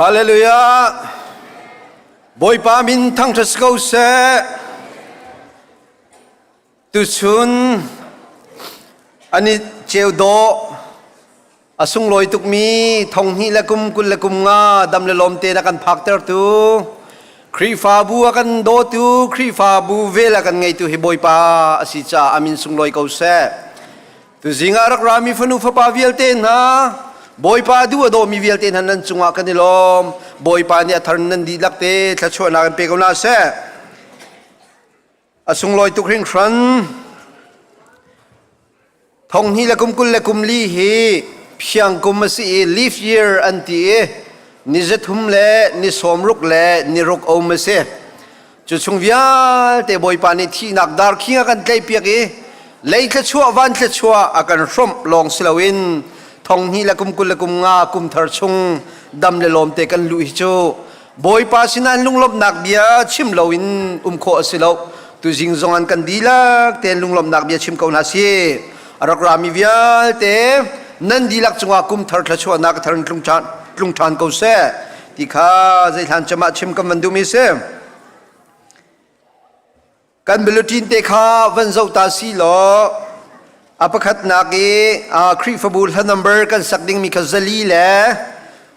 Hallelujah. Bawipa min thangṭhat si ko seh. Tuchun an i ceu dawh a sunglawi tukmi thonghnih le kum 20 le kum nga dam le lawm te na kan phaktertu Khrihfabu a kan dawtu Khrihfabu vel a kan ngeitu hi Bawipa a si caah a min sunglawi ko seh. Tuzing ah rak rami fanu fapa vialte hna Bawipa duh a dawmi vialte hna nan cungah kan i lawm. Bawipa nih a thar nan dihlak te thluachuahnak in pe ko hna seh. A sunglawi tuk hringhran. Thong hnih le kum 20 le kum li hi phiang kum a si i leaf year an ti i ni zathum le ni sawmruk le ni ruk om a si. Cu chung vialte Bawipa nih thihnak darkhing a kan tlaihpiak i lei thluachuah van thluachuah a kan hrawmh lawng si loin thong hnih le kum 20 le kum nga kum thar chung dam le lawmte kan luh hi cu Bawipa sinah lunglawmhnak bia chim loin um khawh a si lo. Tuzing zong an kan dihlak tein lunglawmhnak bia chim ko hna si. A rak rami vialte nan dihlak cungah kum thar thluachuahnak thar in tlung ṭhan ko seh ti kha zeihlan cem ah chim kan van duhmi si. Kan bulletin te kha van zoh ta si law a pakhatnak i Khrihfabu hla number kan sak dingmi kha zali le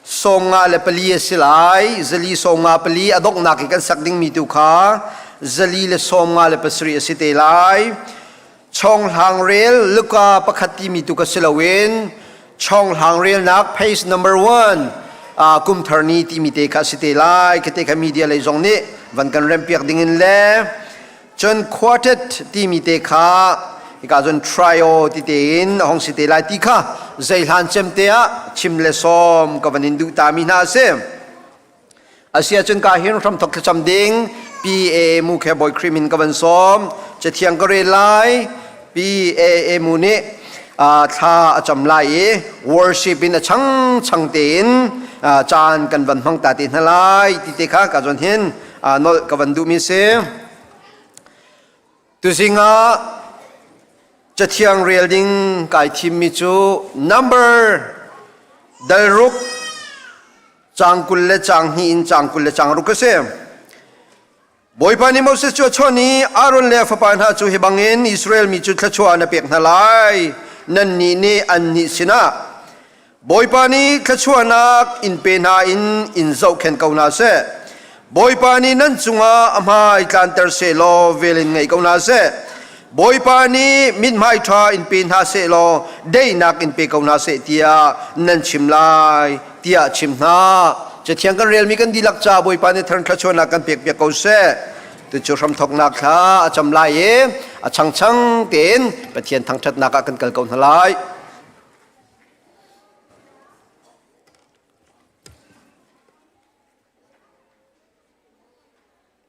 54 a si lai. Zali 54 a donghnak i kan sak dingmi tu kha zali le 57 a si te lai. Chonghlang rel Luka pakhat timi tu ka si loin chonghlang relnak page number 1 kum thar ni timi te kha si te lai khite kha media lei zong nih van kan rempiak ding in le cun quartet timi te kha hika cun trio ti te in a hong si te lai ti kha zeihlan cem te ah chim le sawm ka van in duh ta mi hna a si. Asia cun ka hin hramthok thlacam ding PAA mu khe Bawi Khrih min ka van sawm cathiang ka rel lai PAA mu nih thla a cam lai i worship in a chang chang tein caan kan van hmang ta te hna lai ti te kha ka zawn hin nolh ka van duhmi si. Tuzing ah cathiang rel ding kai thimmi cu number dalruk Caang 20 le caang hnih in caang 26 a si. Bawipa nih Moses cu a chawnh i Aaron le a fapa hna cu hi bangin Israel mi cu thluachuah na pek hna lai. Nannih nih annih sinah Bawipa nih thluachuahnak in pe hna in in zohkhenh ko hna seh. Bawipa nih nan cungah a hmai tlanter seh law vel in ngei ko hna seh. Bawipa nih mithmai ṭha in pe hna seh law daihnak in pe ko hna seh tiah nan chim lai tiah chim hna. Cathiang kan relmi kan dihlak ca Bawipa nih thar thluachuahnak kan pekpiak ko seh. Tucu hramthawknak thla a cam lai i a changchang tein Pathian thangṭhatnak ah kan kal ko hna lai.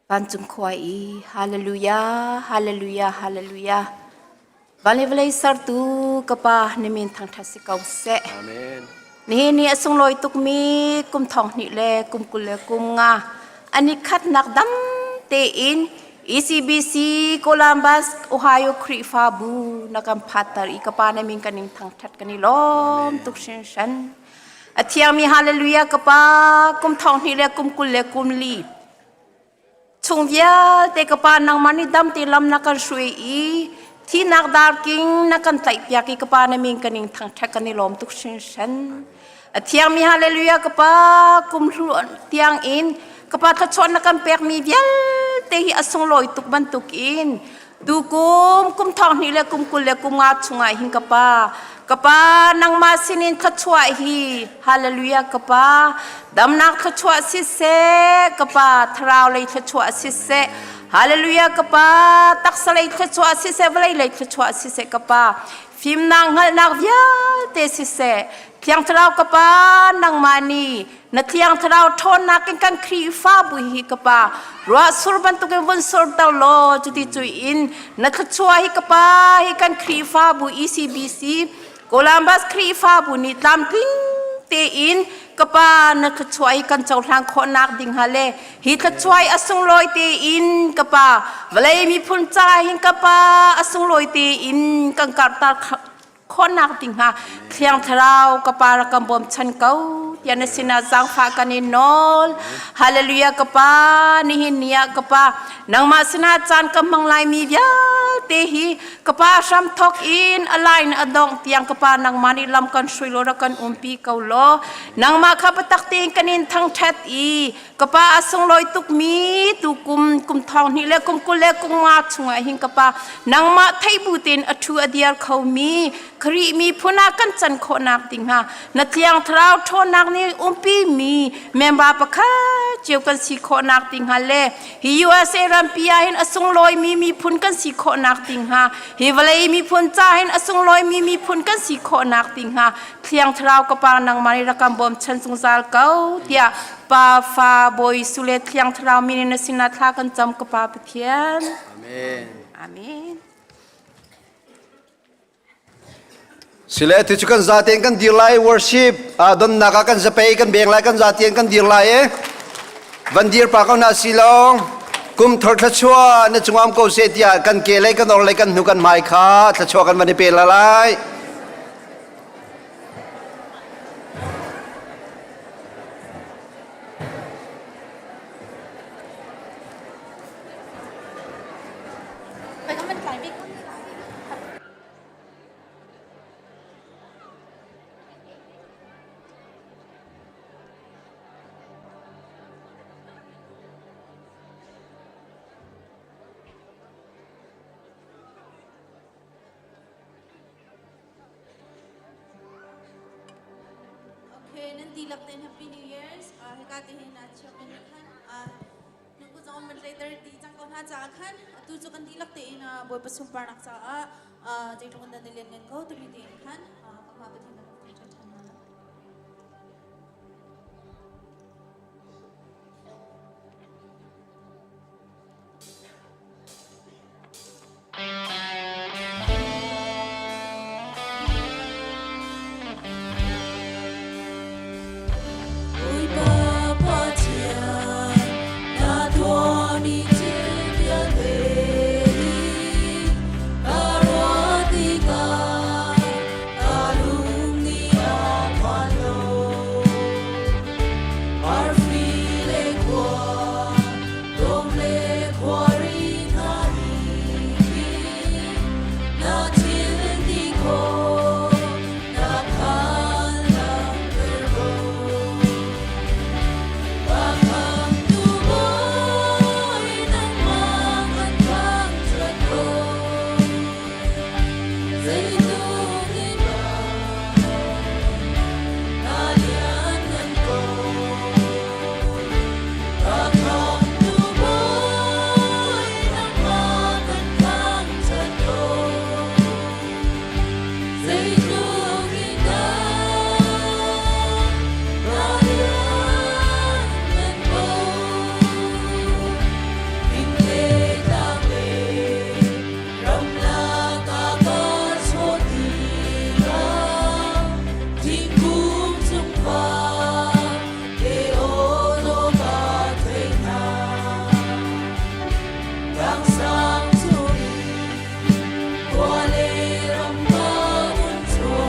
Vancung khua i Hallelujah, Hallelujah, Hallelujah. Van le vawlei sertu ka Pa na min thangṭhat si ko seh. Amen. Nihin ni a sunglawi tukmi kum thong hnih le kum 20 le kum nga an i khatnak dam tein ECBC Columbus, Ohio Khrihfabu na kan phatter i ka Pa na min kan in thangṭhat kan i lawm tuk hringhran. A thiangmi Hallelujah ka Pa kum thong hnih le kum 20 le kum li chung vialte ka Pa nangmah nih dam te lam na kan hruai i thinak darking na kan tlaihpiak i ka Pa na min kan in thangṭhat kan i lawm tuk hringhran. A thiangmi Hallelujah ka Pa kum hlu tiang in ka Pa thluachuah na kan pekmi vialte hi a sunglawi tuk bantukin Tukum kum thong hnih le kum 20 le kum nga chungah hin ka pa ka pa nangmah sinin thluachuah hi hallelujah ka pa damnak thluachuah siseh ka pa thlarau lei thluachuah siseh hallelujah ka pa taksa lei thluachuah siseh vawlei lei thluachuah siseh ka pa fimnak hngalhnak vialte siseh thiang thlarau ka pa nangmah nih Na thiang thlarau ṭhawnnak in kan Khrihfabu hi ka Pa ruah sur bantukin vun surter law cuti cui in na thluachuah hi ka Pa hi kan Khrihfabu ECBC Columbus Khrihfabu nih tlamtling tein ka Pa na thluachuah hi kan cohlan khawhnak ding ha le hi thluachuah hi a sunglawi tein ka Pa vawlei miphun ca hin ka Pa a sunglawi tein kan karhter. khawhnak ding hnga Thiang Thlarau ka pa rak kan bawmchan ko tiah na sinah zaangfah kan in nawl. Hallelujah ka pa nihin ni ah ka pa nangmah sinah caan ka hmang laimi vialte hi ka pa hram thawk in a line a dongh tiang ka pa nangmah nih lam kan hrui law rak kan umpi ko law nangmah kha biatak tein kan in thangṭhat i ka pa a sunglawi tukmi tu kum kum thong hnih le kum 20 le kum nga chungah hin ka pa nangmah theih bu tein a ṭhu a diar khomi Khrih miphun ah kan can khawhnak ding hnga na thiang thlarau ṭhawnnak nih umpi mi member pakhat cio kan si khawhnak ding hnga le hi USA rampi ah hin a sunglawi mi miphun kan si khawhnak ding hnga hi vawlei miphun ca hin a sunglawi mi miphun kan si khawhnak ding hnga thiang thlarau ka pa nangmah nih rak kan bawmchan zungzal ko tiah Pa Fa Bawi Sule Thiang Thlarau min in na sinah thla kan cam ka Pa Pathian. Amen. Amen. Sile tu cu kan zaten kan dir lai worship donnak ah kan zapei kan beng lai kan zaten kan dir lai e van dir pa ko na si lo kum thor thlachua na chungam ko se tiah kan ke lei kan or lei kan hnu kan hmai kha thlachua kan van i pe la lai. Okay, nan dihlak tein Happy New Year's. Hika te hin chiapin khan nan ku zong man later ti cang ko hna caah khan atu cu kan dihlak tein Bawipa sunparnak caah zeitluk in dah na lian ngan ko timi tein khan amah Pathian kan rak ṭhan hna. Bawipa Pathian, na tuahmi thil vialte hi ka ruah tikah ka lung nih a phan lo. Arfi le khua, dawm le khuari hna nih na thil ti khawh na khan langhter ko. Ka khamtu Bawi nangmah kan thangṭhat ko. Zeitluk in dah na lianngan ko. Ka khamtu Bawi nangmah kan thangṭhat ko. Zeitluk in dah na lianngan ko. Thing le tlang le ramlak ah ka chawt tikah thingkung cung pa te aw ka thei hna. Tlangsang cung khua le ram ka un chuah.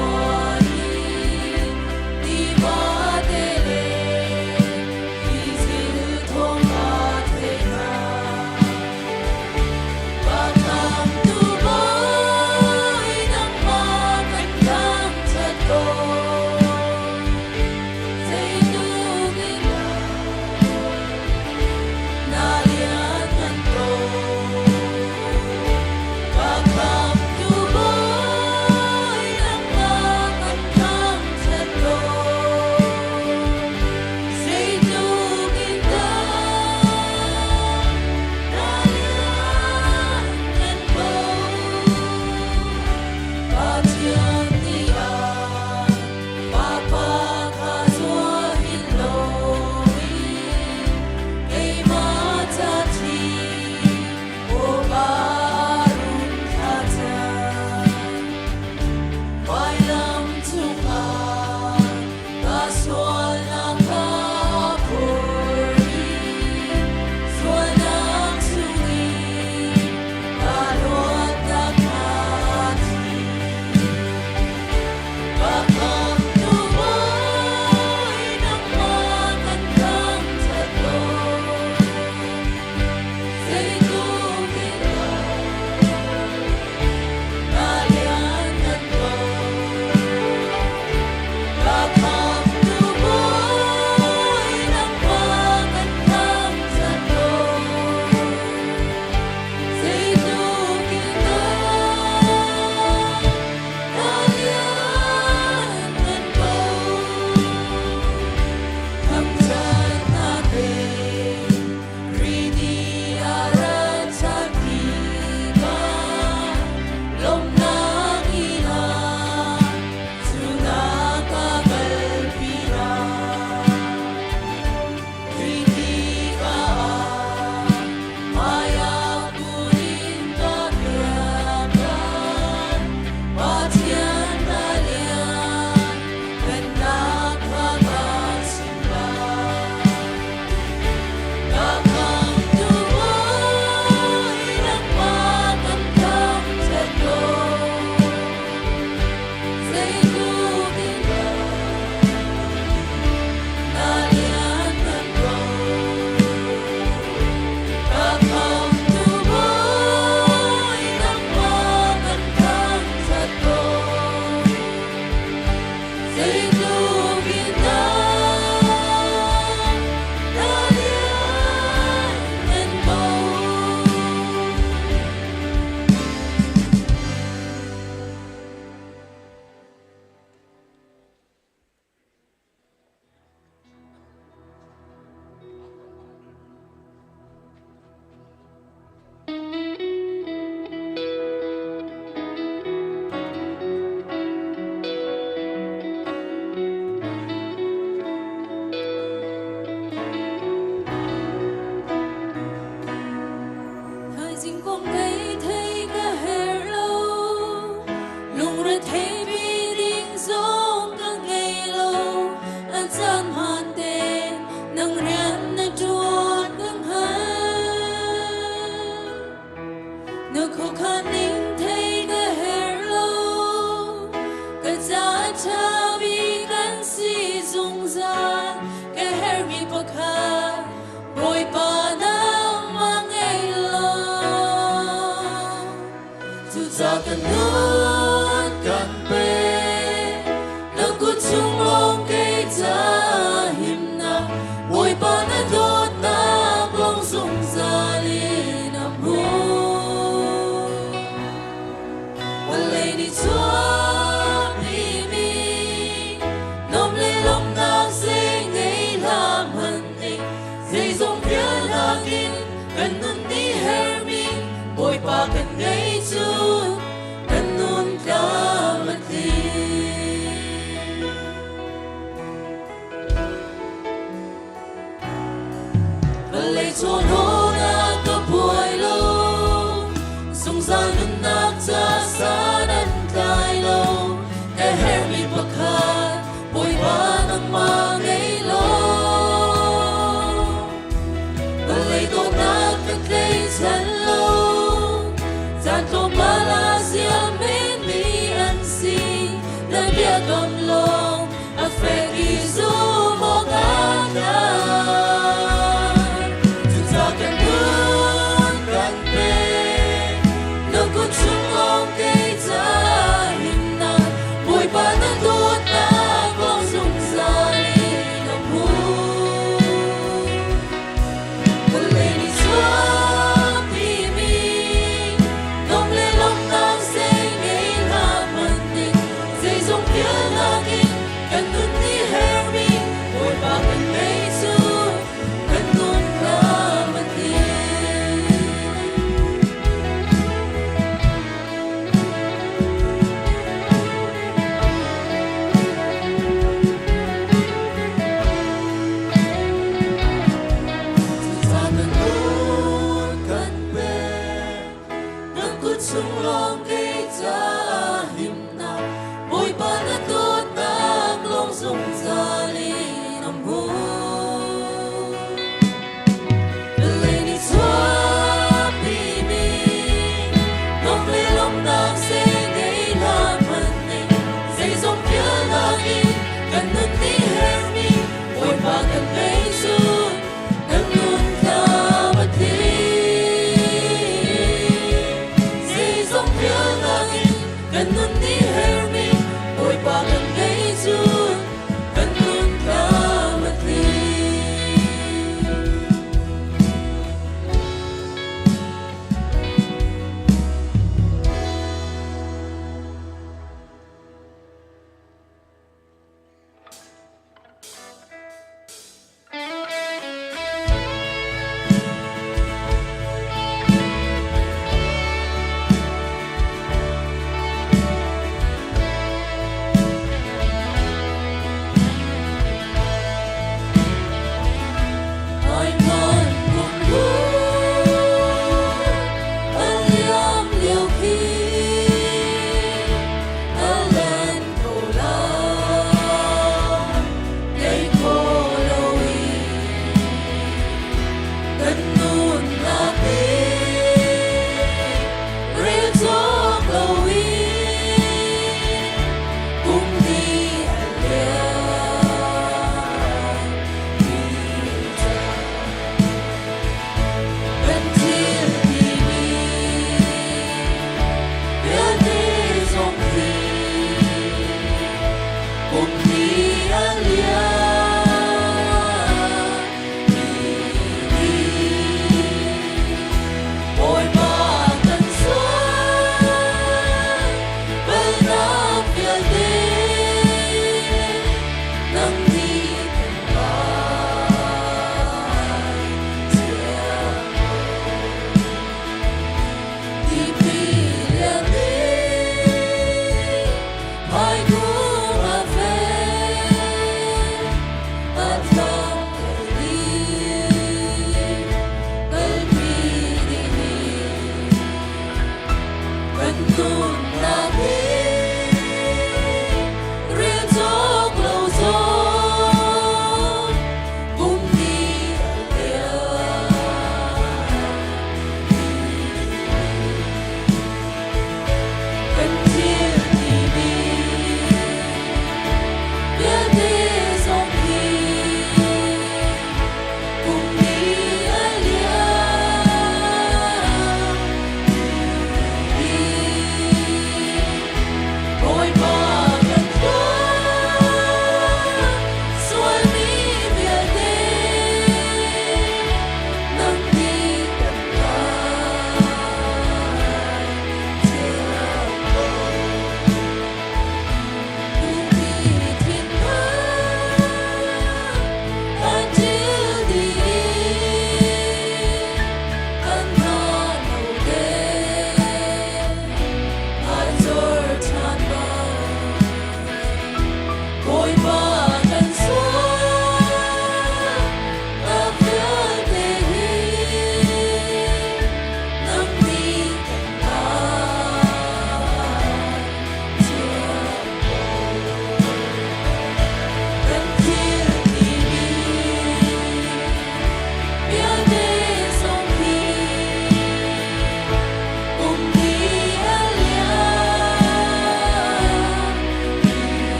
A ṭhami kan si zungzal, ka herhmi pakhat Bawipa nangmah ngei law. Cucaah kan nun kan pek, na kut chung lawng kei ca himnak, Bawipa na dawtnak lawng zungzal in a hmun. Vawlei nih chuahpimi nom le lawmhnak zei ngei hlah hmanh ning zeizong vialnak in kan nun nih hermi Bawipa kan ngei cu kan nun tlam a tling. Vawlei chawhrawlnak ka buai lo, zungzal nunnak ca san an tlai lo. Ka herhmi pakhat Bawipa nangmah ngei law. Vawlei dawtnak ka tleichan lo, caan tlawmpal ah ziam menmi an si. Na biakam lawng a fek i zum awk aa tlak. Cucaah kan nun kan pek, na kut chung lawng kei ca himnak, Bawipa na dawtnak lawng zungzal in a hmun. Vawlei nih chuahpimi nom le lawmhnak zei ngei hlah hmanh ning zeizong vialnak in kan nun nih herhmi Bawipa kan ngei cu kan nun hram a ti. Cucaah kan nun kan pek, nan kut chung lawng kei ca himnak, Bawipa na dawtnak lawng zungzal in a hmun. Vawlei nih chuahpimi nom le lawmhnak zei ngei hlah hmanh ning zeizong vialnak in kan nun nih herhmi Bawipa kan ngei cu kan nun tlam a tling. Zeizong vialnak in kan nun nih herhmi Bawipa kan ngei cu kan nun tlam a tling.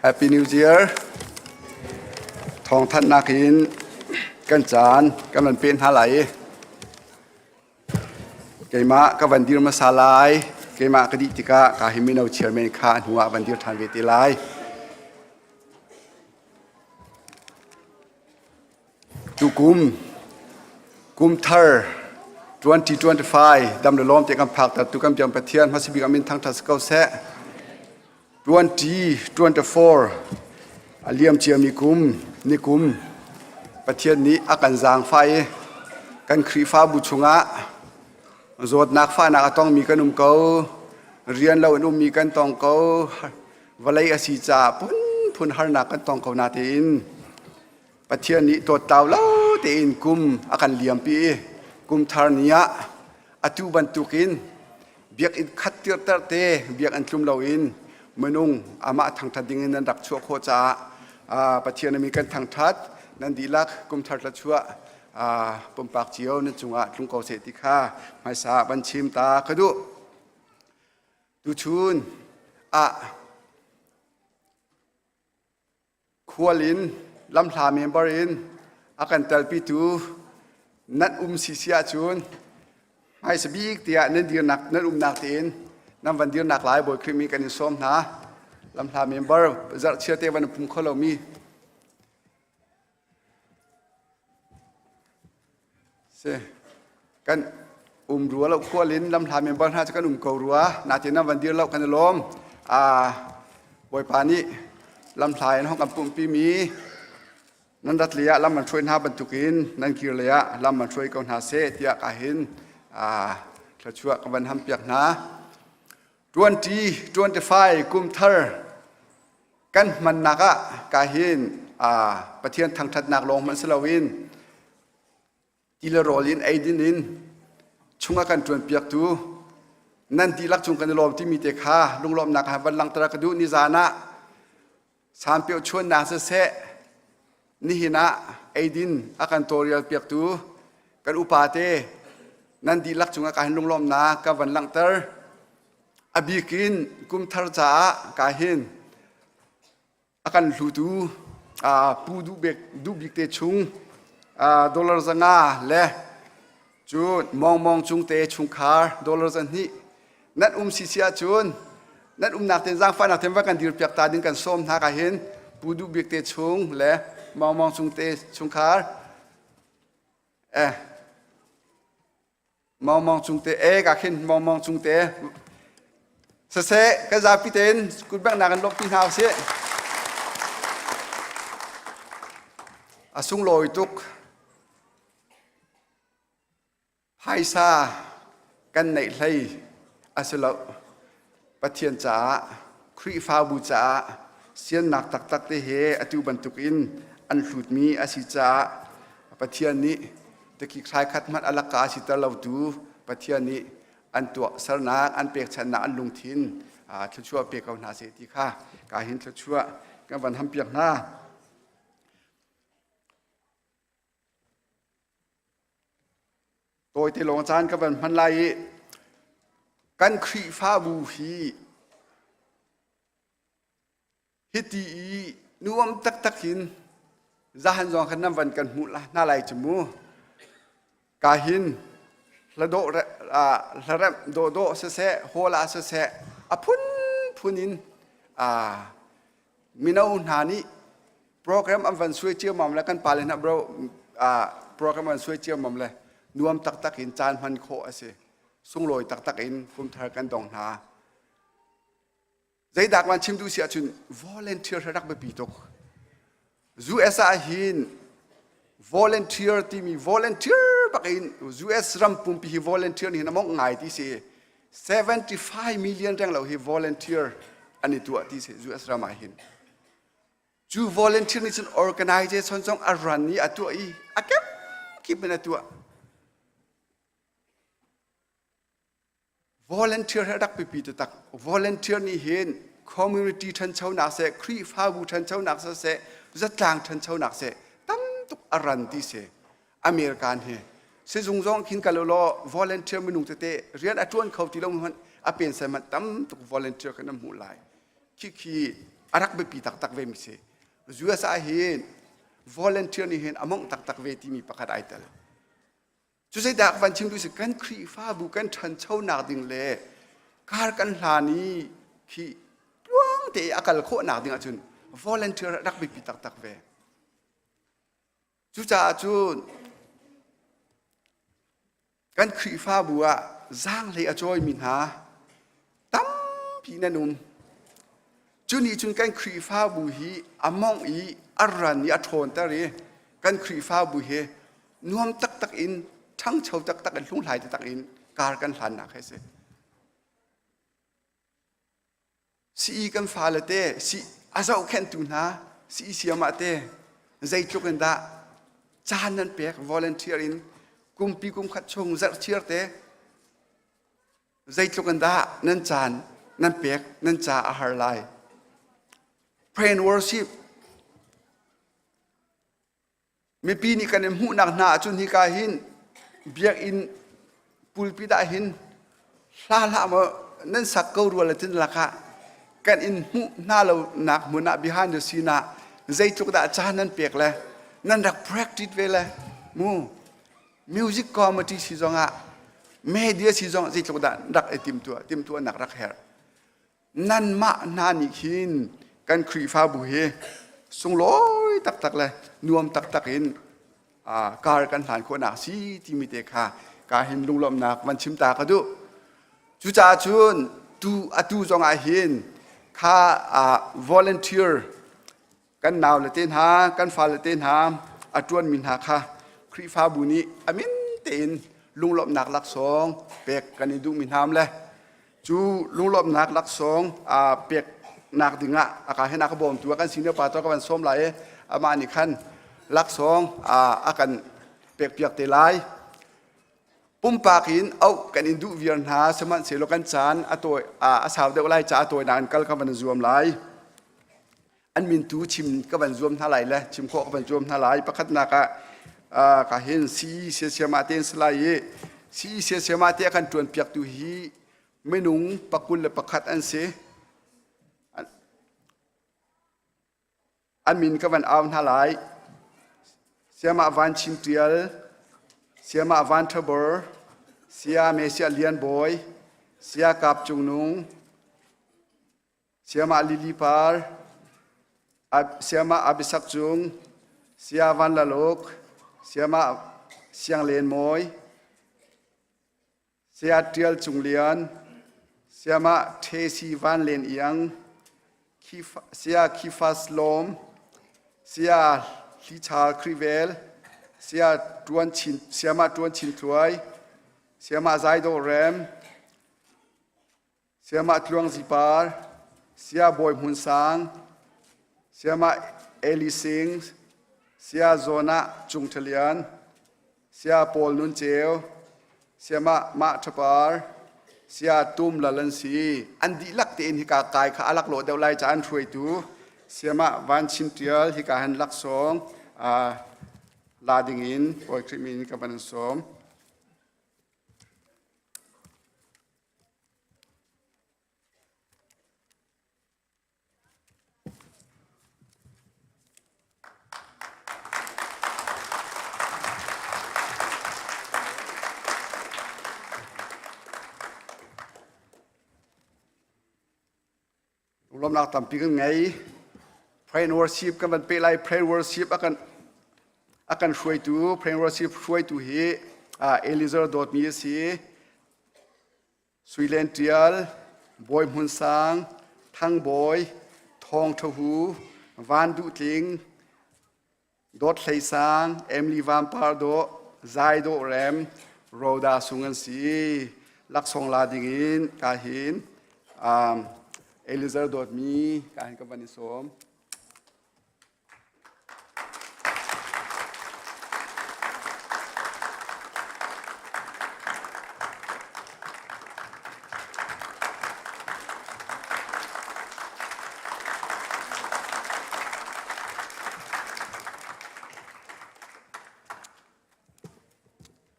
Happy New Year. Thawngthanhnak in kan caan kan van pe hna lai i keimah ka van dir hmasa lai. Keimah ka dih tikah ka hi mino chairman kha a hnu ah van dir ṭhan ve te lai. Tukum kumthar 2025 dam le lawm te kan phak ter tu kan biang Pathian hmasabik amin thangthat si ko seh. 2024 a liam ciami kum ni kum Pathian nih a kan zaangfah i kan Khrihfabu chungah zawtnak fahnak a tongmi kan um ko rian lo in ummi kan tong ko vawlei a si caah phunphun harnak kan tong ko natein Pathian nih tawttau lo tein kum a kan liampi i kum thar ni ah atu bantukin biakinn khat tirter te biakinn tlum loin minung amah thangṭhat dingin nan rak chuah khawh caah Pathian a min kan thangṭhat nan dihlak kum thar thluachuah pumpak cio nan cungah tlung ko seh ti kha hmaisa van chim ta ka duh. Tuchun ah Khual in lamhla member in a kan telpitu nan um sisi ahcun hmaisa bik tiah nan dirnak nan umnak tein nan van dirnak lai Bawi Khrih mi kan in sawm hna. Lamhla member zarhchia te van pum kho lomi Si. Kan um rua lo khual in lamhla member hna cu kan um ko rua. Natin nan van dir lo kan i lawm. Ah, Bawipa nih lamhla in hong kan pumhpi mi nan rat lei ah lam an hruai hna bantukin nan kir lei ah lam an hruai ko hna seh tiah ka hin ah thluachuah ka van ham piak hna. 2025 kum thar kan hmannak ah ka hin Pathian thangṭhatnak lawng hmanh si loin ti le rawl in eidin in chung a kan ṭuanpiaktu nan dihlak cung kan i lawm timi te kha lunglawmhnak ha van langhter ka duh nizan ah sanpioh chuannak siseh nihin ah eidin a kan tawlrel piaktu kan upa te nan dihlak cungah ka hin lunglawmhnak ka van langhter a bik in kumthar caah ka hin a kan hlutu pu duh bik te chung dollar 500 le cu mong mong cung te chungkhar dollar 200 nan um si si ahcun nan umnak ten zaangfahnak ten va kan dir piak ta ding kan sawm hna ka hin pu duh bik te chung le mong mong cung te chungkhar eh mong mong cung te e ka khin mong mong cung te saseh kan zapi tein kutbengnak in lawmhpi hna usih a sunglawi tuk Phaisa kan neih hlei a si lo. Pathian caah, Khrihfabu caah siannak taktak te he atu bantukin an hlutmi a si caah Pathian nih tikik hrai khat hmanh a laka a siter lotu Pathian nih an tuahsernak, an pekchanhnak, an lungthin thluachuah pe ko hna seh ti kha ka hin thluachuah kan van hampiak hna. Tawite lawng caan ka van hman lai i kan Khrihfabu hi hiti i nuam taktak hin zahan zong khan nan van kan hmuh hna lai cu mu. Ka hin hladawh hlaremh dawhdawh siseh, hall ah siseh, a phunphun in mino hna nih program an van suai ciammam le kan pale hna bro program an suai ciammam le nuam taktak in caan hman khawh a si sunglawi taktak in kumthar kan dong hna zeidak man chim duh si ahcun volunteer rak biapi tuk US ah hin volunteer timi volunteer bak in US ram pumpi hi volunteer nih hin a mongh ngai ti si 75 million reng lo hi volunteer an i tuah ti si US ram ah hin Cu volunteer nih cun organization zong a run i a tuah i a kip in a tuah. Volunteer hi a rak biapi taktak. Volunteer nih hin community ṭhanchonak seh, Khrihfabu ṭhanchonak seh, zatlang ṭhanchonak seh, tam tuk a ran ti si. American hi sizung zong khin kal law volunteer minung tete rian a ṭuan kho ti lo hmanh a pen sai hmanh tam tuk volunteer kan hmuh lai. Khi khi. A rak biapi taktak ve mi si. US ah hin volunteer nih hin a mongh taktak ve timi pakhat ai tel. Cu zeidah van chim duh si kan Khrihfabu kan ṭhanchonak ding le kar kan hlan i khi tluang te a kal khawhnak ding ahcun volunteer rak biapi taktak ve. Cucaah cun kan Khrihfabu ah zaanghlei a cawimi hna tampi nan um. Cu nih cun kan Khrihfabu hi a mawngh i a ran i a ṭhawnter i kan Khrihfabu hi nuam taktak in ṭhangcho taktak in hlunghlai taktak in kar kan hlannak hi a si. Sii kan fale te si a zohkhenhtu hna sii siamah te zeitluk in dah caan nan pek volunteer in kumpi kum khat chung zarhchiar te zeitluk in dah nan caan nan pek nan ca a har lai pray and worship Mipi nih kan in hmuhnak hna ahcun hika hin biakinn pulpit ah hin hla hlah maw nan sak ko rua le tin lakah kan in hmuh hna lo nak hmun ah behind the scene ah zeitluk dah caan nan pek le nan rak practice ve le mu music committee si zongah media si zong zeitluk dah rak i timtuah timtuahnak rak herh nanmah hna nih hin kan Khrihfabu hi sunglawi taktak le nuam taktak in kar kan hlan khawhnak si timi te kha ka hin lunglawmhnak van chim ta ka duh. Cucaah cun tu atu zong ah hin kha volunteer kan nau le te hna kan fale te hna a ṭuanmi hna kha Khrihfabu nih a min tein lunglawmhnak laksawng pek kan i duhmi hna le cu lunglawmhnak laksawng peknak dingah a ka hen a ka bawmtu a kan senior pastor ka van sawm lai i amah nih khan laksawng a kan pekpiak te lai. Pumpak in auh kan in duh viar hna sihmanhsehlaw kan caan a tawi a sau deuh lai caah tawinak in kal ka van zuam lai. An min tu chim ka van zuam hna lai le chim khawh ka van zuam hna lai. Pakhatnak ah ka hin CE siasiamah te in si lai i CE siasiamah te a kan ṭuan piaktu hi minung pakul le pakhat an si. An min ka van au hna lai. Siamah Van Chin Ṭial, Siamah Van Ṭha Bor, Sia Mesiah Lian Bawi, Sia Kap Cung Nung, Siamah Lili Par, Siamah Abisak Cung, Sia Van Laluk, Siamah Siang Len Mawi, Saya Ṭial Cung Lian, Siamah Ṭhesi Van Len Iang, Saya Khifas Lawm, Saya Hlichal Khrivel, Saya Ṭuan Chin, Siamah Ṭuan Chin Thluai, Siamah Zai Dawh Rem, Sayamah Tluang Zi Par, Saya Bawi Hmun Sang, Sayamah Eli Sing, Saya Jonah Cung Ṭha Lian, Saya Paul Nun Ceu, Sayamah Mah Ṭha Par, Saya Tum Lal an si. An dihlak tein hika kai kha a laklawh deuh lai caah an hruaitu Sayamah Van Chin Ṭial hika hin laksawng la dingin Bawi Khrih min ka van sawm. Lawmnak tampi kan ngei. Pray and worship kan van pe lai. Pray and worship a kan a kan hruaitu, pray and worship hruaitu hi Eliezer dawtmi a si. Sui Len Ṭial, Bawi Hmun Sang, Thang Bawi, Thawng Ṭha Hu, Van Duh Tling, Dawt Hlei Sang, Emily Van Par Dawh, Zai Dawh Rem, Rhoda Sung an si. Laksawng la dingin ka hin um, Eliezer dawtmi ka hin ka van i sawm.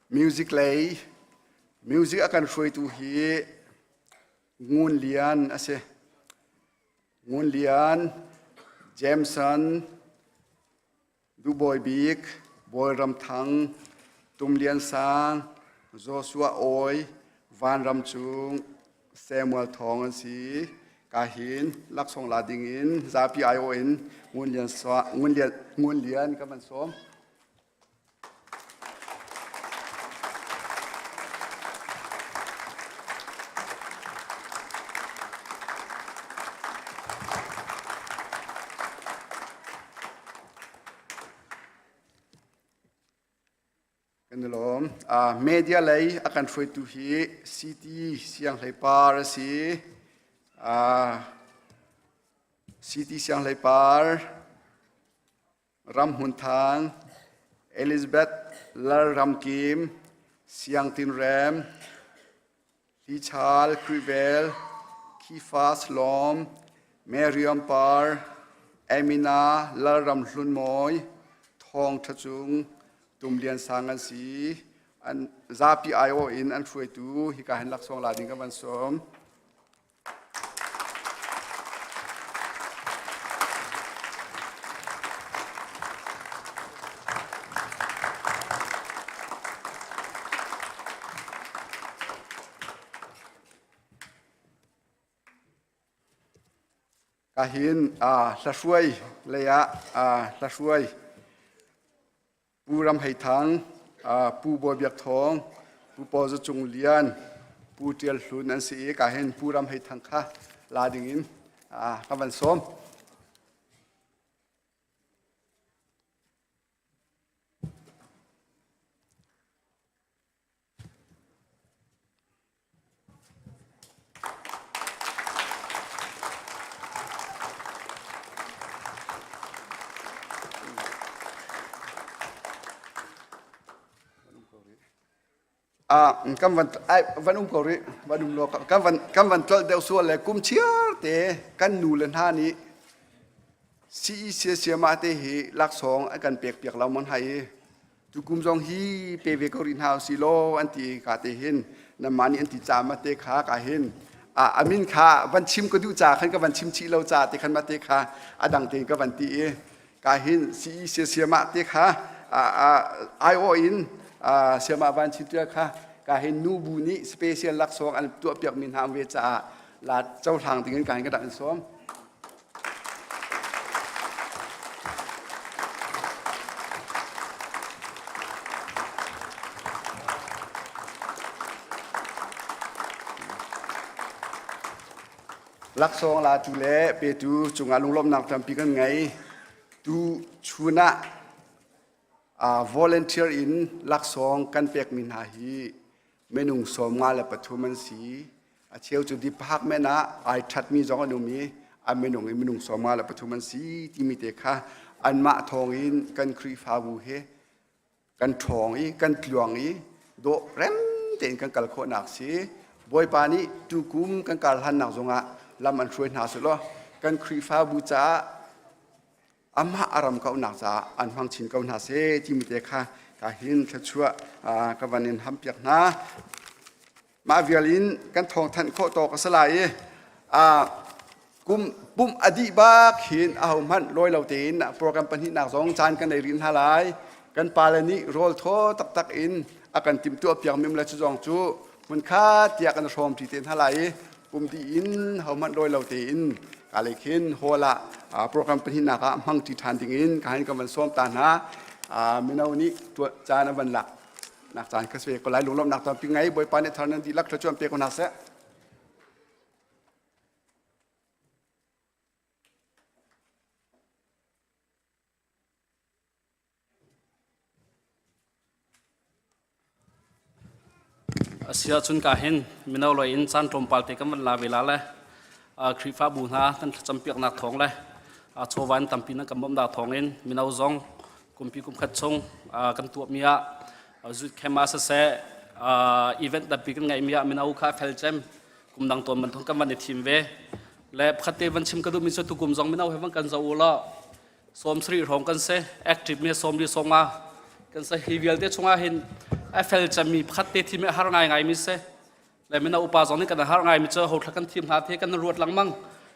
Music lei music a kan hruaitu hi Ngun Lian a si. Ngun Lian, Jameson, Duhbawi Bik, Bawi Ram Thang, Tum Lian Sang, Joshua Awi, Van Ram Cung, Samuel Thawng an si. Ka hin laksawng la ding in zapi aiawh in Ngun Lian, Ngun Lian, Ngun Lian ka van sawm. Kan i lawm. Uh, media lei a kan hruaitu hi CT Sianghleipar a si. Uh, CT Sianghleipar Ram Hmun Thang, Elizabeth Lal Ram Kim, Siang Tin Rem, Hli Chal Krivel, Khifas Lawm, Mariam Par, Amina Lal Ram Hlun Mawi, Thawng Tha Cung, Tum Lian Sang an si. An zapi aiawh in an hruaitu hika hin laksawng la ding ka van sawm. Ka hin hlahruai lei ah hlahruai Pu Ram Hei Thang, Pu Bawi Biak Thawng, Pu Paw Za Cung Lian, Pu Ṭial Hlun an si i ka hin Pu Ram Hei Thang kha la ding in ka van sawm. Kan van ai van um ko rih van um lo kan van kan van tlolh deuh sual le kum chiar te kan nu le hna nih CEC siamah te hi laksawng an kan pek piak lo mon hai i Tukum zong hi pe ve ko rih hna usih law an ti ka te hin nanmah nih an ti ca ma te kha ka hin a min kha van chim ka duh ca khan ka van chim chih lo ca te khan ma te kha a dang tein ka van ti i ka hin CE siama te kha aiawh in siama van chim tia kha ka hin nu bu nih special laksawng an tuah piak mi hna ve caah la cohlang ding in ka hin ka rak in sawm. Laksawng latu le petu cungah lunglawmhnak tampi kan ngei. Tu chun ah volunteer in laksawng kan pekmi hna hi minung 53 an si. A cheu cu department ah ai ṭhatmi zong an um i a minung in minung 53 an si timi te kha anmah thawng in kan Khrihfabu he kan ṭhawng i kan tluang i dawh rem tein kan kal khawhnak si. Bawipa nih tukum kan kar hlannak zongah lam an hruai hna selaw kan Khrihfabu caah amah a ram kauhnak caah an hmang chin ko hna seh timi te kha ka hin thluachuah ka van in hampiak hna. Mah vial in kan thawngthanh khawh tawk a si lai i kum pumh a dih bak hin ahohmanh lawi lo tein program pahnihnak zong caan kan ei rih hna lai. Kan pale nih rawl thaw taktak in a kan timhtuah piak mi le cu zong cu hmunkhat tiah kan hrawm ṭi te hna lai i pum dih in hohmanh lawi lo tein ka lei khin hall ah program pahnihnak ah hmang ṭi ṭhan ding in ka hin kan van sawm ta hna. Mino nih caan an van lak nak caan ka si ko lai lunglawmhnak tampi ngei Bawipa nih thar nan dihlak thluachuah pe ko hna seh. Asia cun ka hin mino loi in caan tlawmpal te kan van la ve la le Khrihfabu hna kan thlacam piaknak thawng le chawva in tampi nan kan bawmhnak thawng in mino zong kumpi kum khat chung kan tuahmi ah zut khem ah siseh event tampi kan ngeihmi ah mino kha fel cem kum dang tawn bantuk kan van i thim ve le pakhat te van chim ka duhmi cu tukum zong mino he van kan zoh u law 70 hrawng kan si active mi 40 songa kan si hi vialte chungah hin a fel cemmi pakhat te thim har ngai ngai mi si le mino upa zong nih kan har ngai mi cu ho thla kan thim hna the kan ruat lengmang.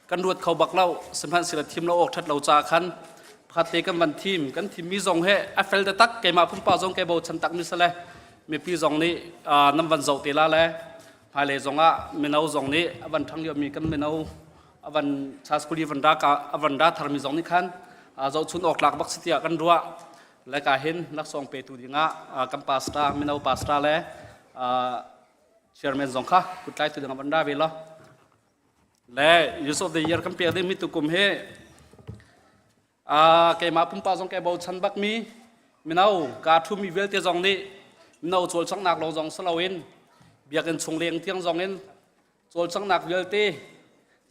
Kan ruat kho bak lo. Sihmanhsehlaw thim lo awk ṭhat lo caah khan pakhat te kan van thim. Kan thimmi zong he a fel taktak. Keimah pumpak zong kei bochan takmi si le mipi zong nih nan van zoh te la le hmailei zong ah mino zong nih a van ṭhang liomi kan mino a van chaskuli van ra ka a van ra tharmi zong nih khan zohchun awk tlak bak si tiah kan ruah. Le ka hin laksawng petu dingah kan pastor mino pastor le chairman zong kha kutlai tu ding van ra ve lo. Le Youth of the Year kan pek ding mi tukum hi keimah pumpak zong kai bochan bak mi mino ka thumi vialte zong nih mino cawlcanghnak lawng zong si loin biakinn chung leng tiang zong in cawlcanghnak vialte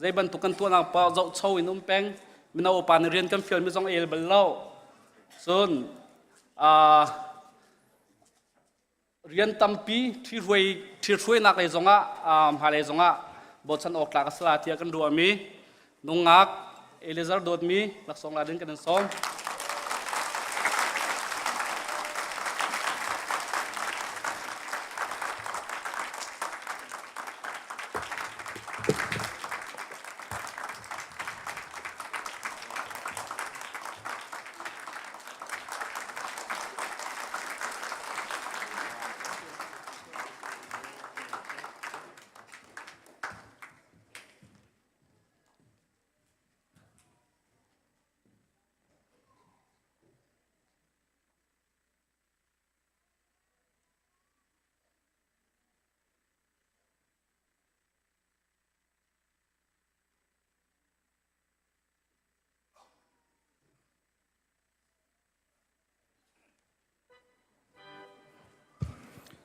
zei bantuk kan tuahnak paoh zohcho in um peng mino upa nih rian kan fialmi zong el bal lo cun rian tampi ṭhihruai ṭhihruainak lei zongah hmailei zongah bochan awk tlak a si la tiah kan ruahmi nungak Eliezer dawtmi laksawng la ding kan in sawm.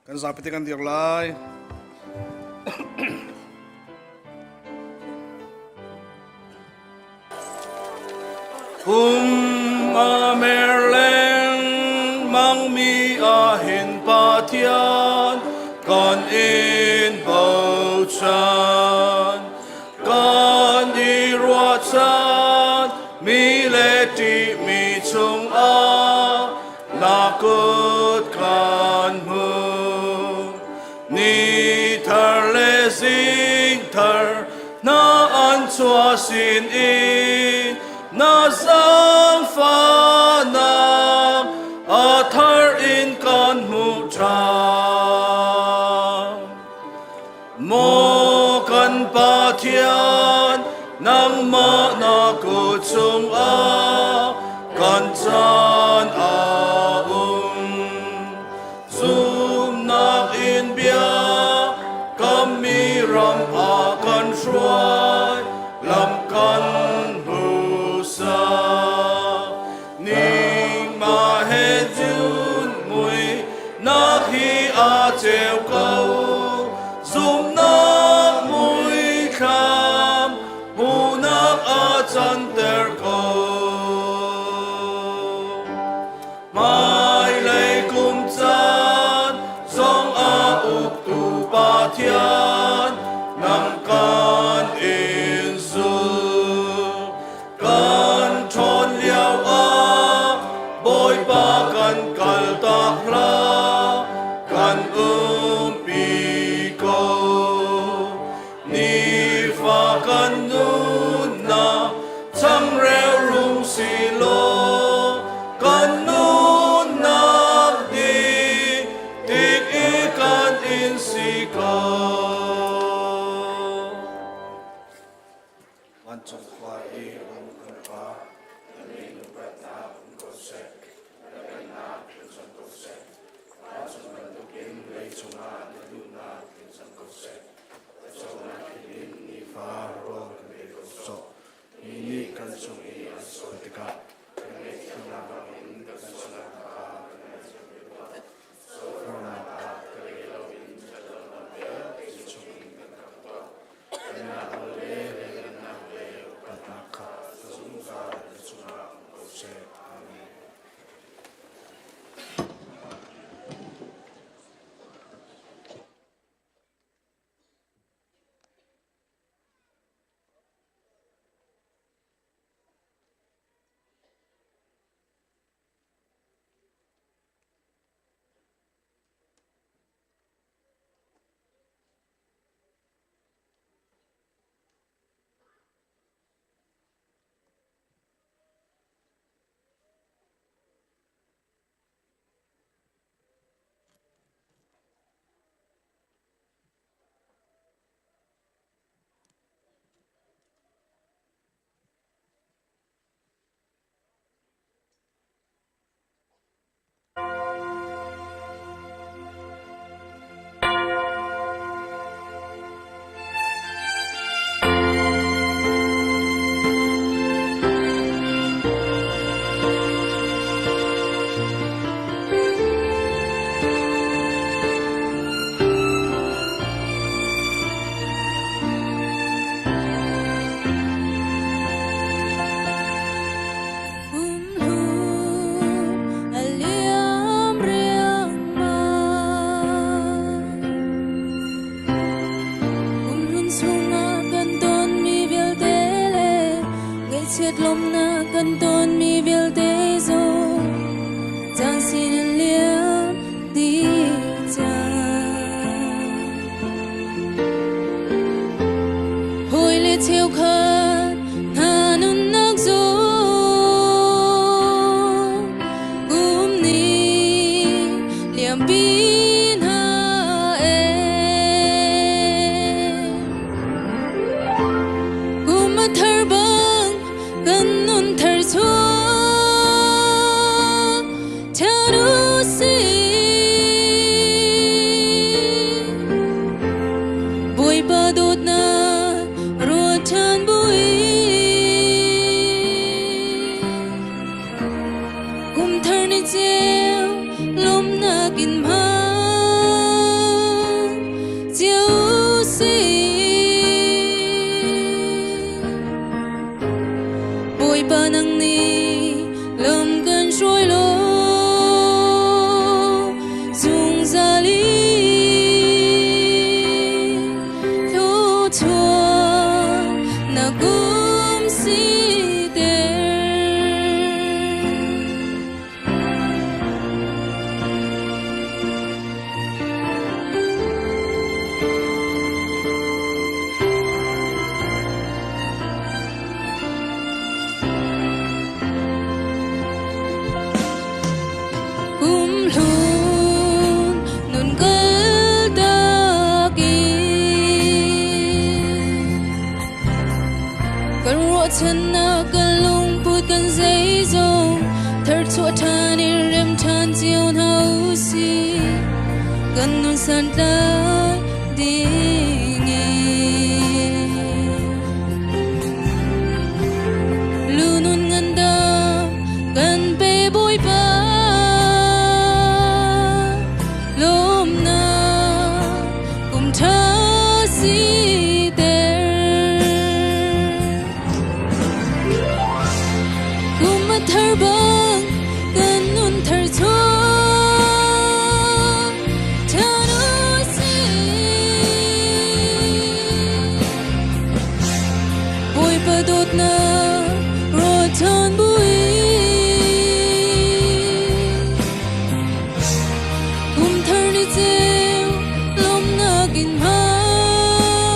Kan zapi te kan dir lai. Kum a mer leng mang mi a hin Pathian kan in bochan. Kan i ruahchan mi le ṭihmi chungah na kut kan hmu. Ni thar le zing thar na an chuah sin in na zaangfahnak a thar in kan hmuh ṭhan. Maw kan Pathian, nangmah na kut chungah kan caan a um. Zumnak in bia kammi ram ah kan hruai, lam kan hmuhsak. Ningmah he cun mui nak hi a ceu ko zumnak muithlam hmuhnak a canter ko hmailei kum caan zong a uktu Pathian nang kan in zul Kan ṭhawn lioah Bawipa kan kaltak hlah, kan umpi. Ngaihchiat lawmhnak kan tonmi vialte zong caan sin in liam dih cang. Hawi le cheukhat hna nunnak zong kum nih liampi hna ee. Kum a thar bang kan nun thar chuak ṭhan u sih. Bawipa dawtnak ruat ṭhan buin kum thar ni ceu lawmhnak in hmang cio u sih. Bawipa nang nih lam kan hruai law zungzal in thluachuah na kum siter. Kumhlun nun kaltak in kan ruahchannak kan lungput kan zeizong tharchuah ṭhan in rem ṭhan cio hna u sih kan nun santlai ding in lunun ngandam kan pe Bawipa lawmnak kum ṭha siter. Kum a thar bang kan nun thar chuak ṭhan u sih. Bawipa dawtnak ruat ṭhan buin kum thar ni ceu lawmhnak in hmang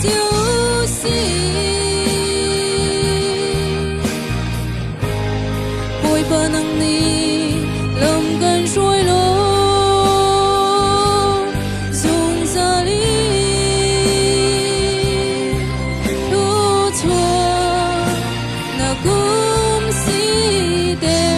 cio u sih. Bawipa nang nih lam kan hruai law zungzal in thluachuah na kum siter.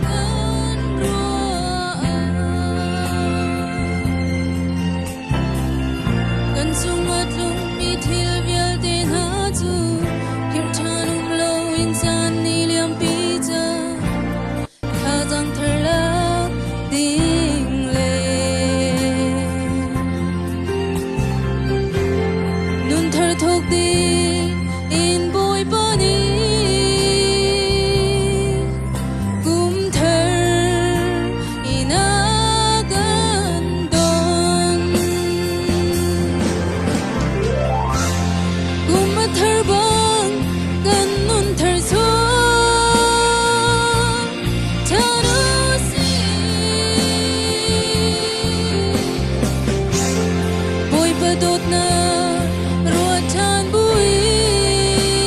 Kan ruah Kan cung a tlungmi thil vialte hna cu philh ṭhan um loin caan nih liampi cang. Thazaang thar lak ding le nun thar thawk ding in Bawipa nih kum thar in a kan don. Kum a thar bang kan nun thar chuak ṭhan u sih. Bawipa dawtnak ruat ṭhan buin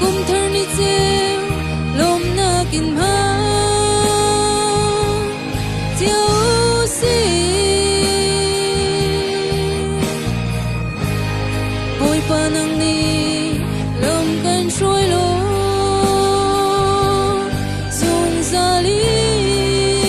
kum thar ni ceu lawmhnak in hmang cio u sih. Bawipa nang nih lam kan hruai law zungzal in.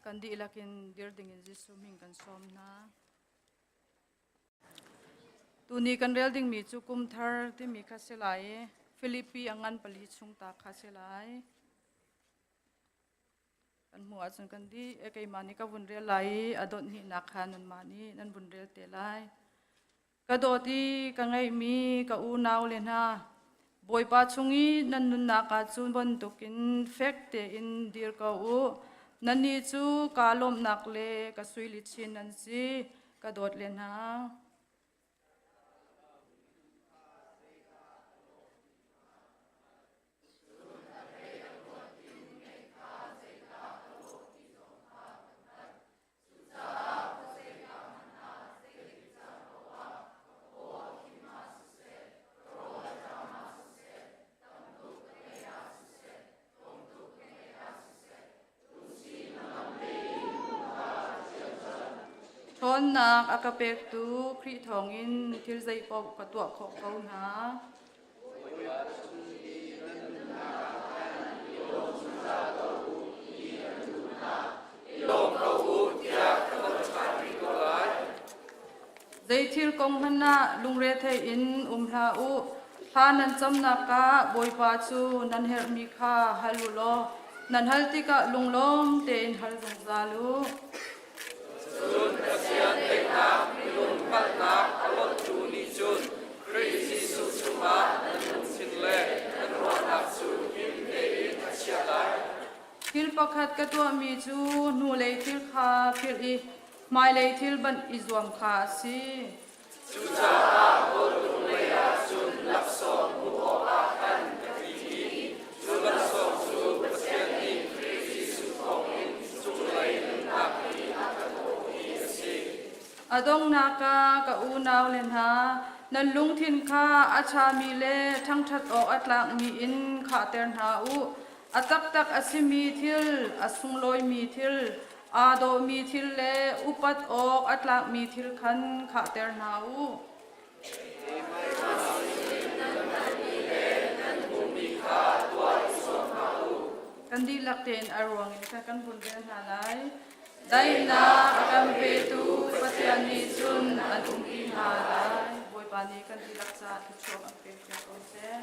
Kan dihlak in dir dingin Jesuh min kan sawm hna. Tuni kan rel dingmi cu kum thar timi kha si lai i Filipi a ngan pali chung ta kha si lai. Kan hmuh ahcun kan dih. E keimah nih ka vun rel lai i a dawt hnihnak kha nanmah nih nan vun rel te lai. Ka dawt i ka ngeihmi ka unau le hna, Bawipa chung i nan nunnak ah cun bantukin fek tein dir ko u. Nannih cu kaa lawmhnak le ka suilichin nan si, ka dawt le hna. Ṭhawnnak a ka pektu Khrih thawngin thil zeipaoh ka tuah khawh ko hna. Zei thil kong hmanh ah lungrethei in um hlah u. Thla nan camnak ah Bawipa cu nan herhmi kha hal u law nan hal tikah lunglawm tein hal zungzal u. Cun Pathian daihnak minung hngalhnak a lonhtu nih cun Khrih Jesuh chungah nan lungthin le nan ruahnak cu him tein a chiah lai. Thil pakhat ka tuahmi cu hnulei thil kha philh i hmailei thil banh i zuam kha a si. Cucaah bawlung leiah cun laksawng hmuh awkah khan ka tli i cu laksawng cu Pathian nih Khrih Jesuh thawngin cunglei nunnak i a kan awhmi a si. A donghnak ah ka unau le hna, nan lungthin kha a ṭhami le ṭhangṭhat awk a tlakmi in khahter hna u. A taktak a simi thil, a sunglawimi thil, aa dawhmi thil le upat awk a tlakmi thil khan khahter hna u. Kan dihlak tein a ruang in kan vun rel hna lai. Daihnak a kan petu Pathian nih cun an umpi hna lai. Bawipa nih kan dihlak caah thluachuah an pek cio ko seh.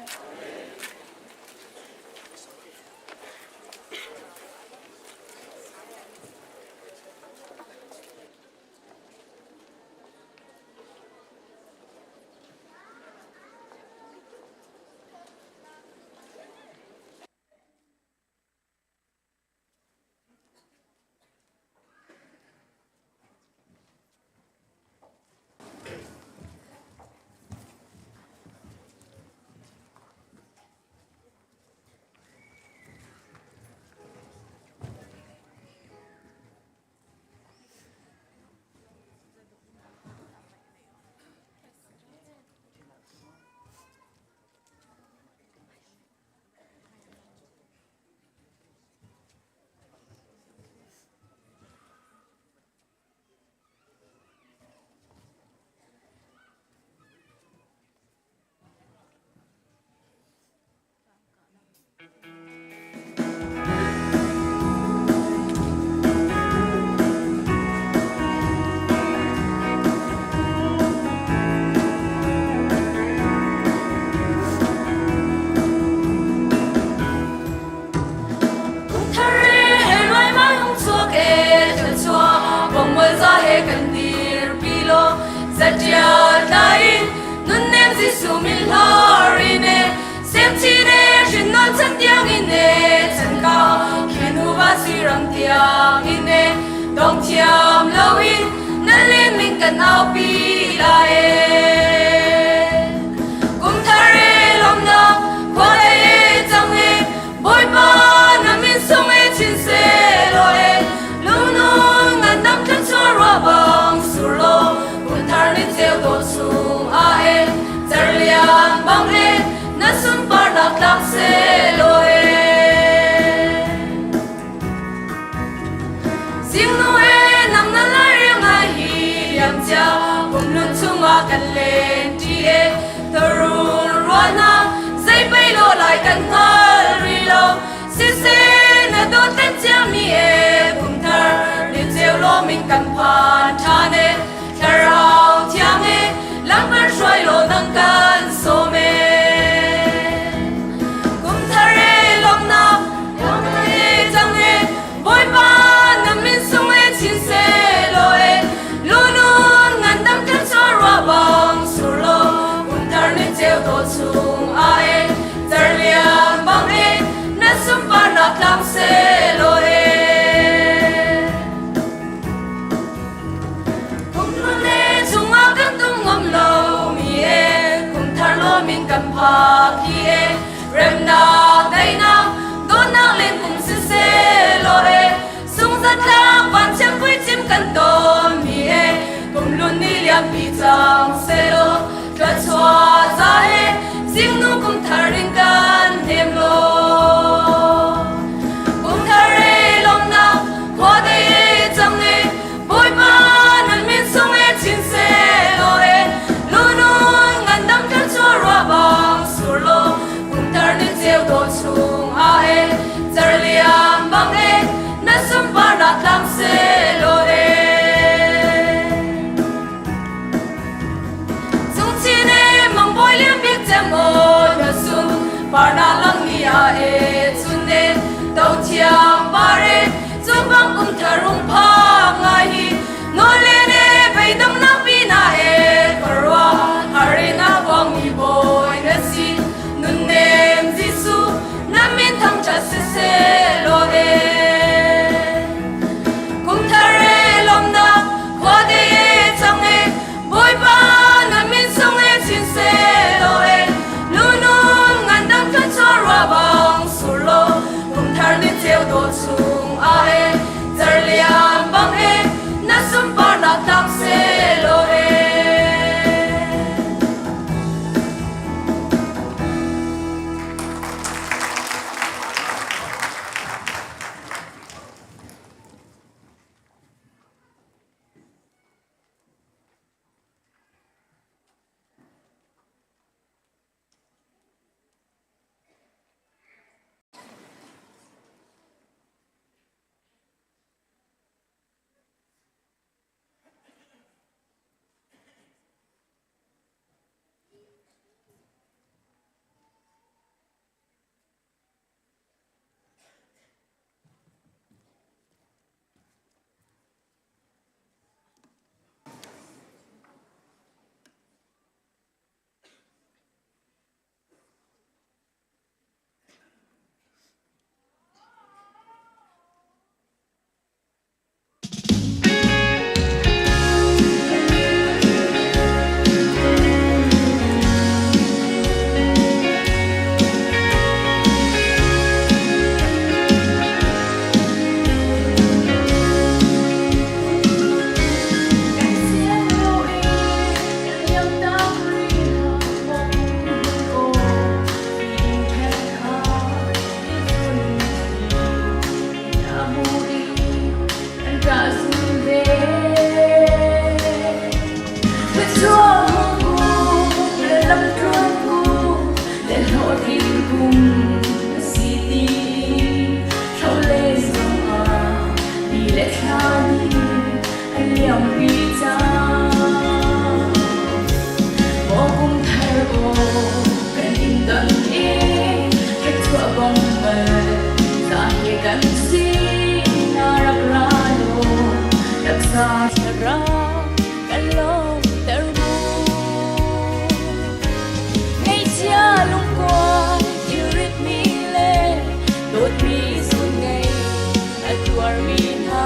min kan phan ṭhan e. Thlarau thiang e, lam kan hruai law nang kan sawm e. Kum thar e lawmhnak, lawmhnak e cang e, Bawipa na min sung e chin seh law e, lunun ngandam kan chaw rua bang sur law, kum thar ni ceu dawt chung ah e, cerlian bang e, na sunparnak tlang seh law e. Kum hlun e chungah kan tum ngam lo mi e, kum thar lawm in kan phak hi e, remnak daihnak dawtnak len kum siseh law e, sungzatlak vanchem puicim kan ton mi e, kum hlun ni liampi cang seh law, thluachuah za e, zingnu kum thar in kan hnem law. Kum thar e lawmhnak khua dei e cang e, Bawipa nan min sung e chin seh law e, lunun ngandam kan chuah rua bang sur law, kum thar ni ceu dawh chung ah e, cerlian bang e, na sunparnak tlang seh law e. Cungchin e mang bawi lian bik cem aw na sun parnak lang ni ah e chun e to thiang par e cu bang kum thar rung phak ngai hi nawl len e beidongnak pina e khuaruah har in a huang mi bawi na si nunnem Jesuh na min thangṭhat siseh law e. Kum thar e lawmhnak khua dei e cang e, Bawipa na min sung e chin seh law e, lunun ngandam thluachuah rua bang sur law, kum thar ni ceu dawh chung ah e, cerlian bang e, na sunparnak tlang seh law e. Kan siang lo e, kan liam tak rih maw kum aw, ing kher kha ni chun na mu i kan ṭah zun ve. Thluachuah mu le lamtluan ku le hlawhtlin kum na si ti thlo le zongah ni le thla nih an liampi cang. Maw kum thar aw kan in don i thluachuah bong mal za he kan si na rak ra law taksa thlarau kan lawmter mu. Ngaihchia lungkuai thilritmi le dawtmi zuun ngei a tuarmi hna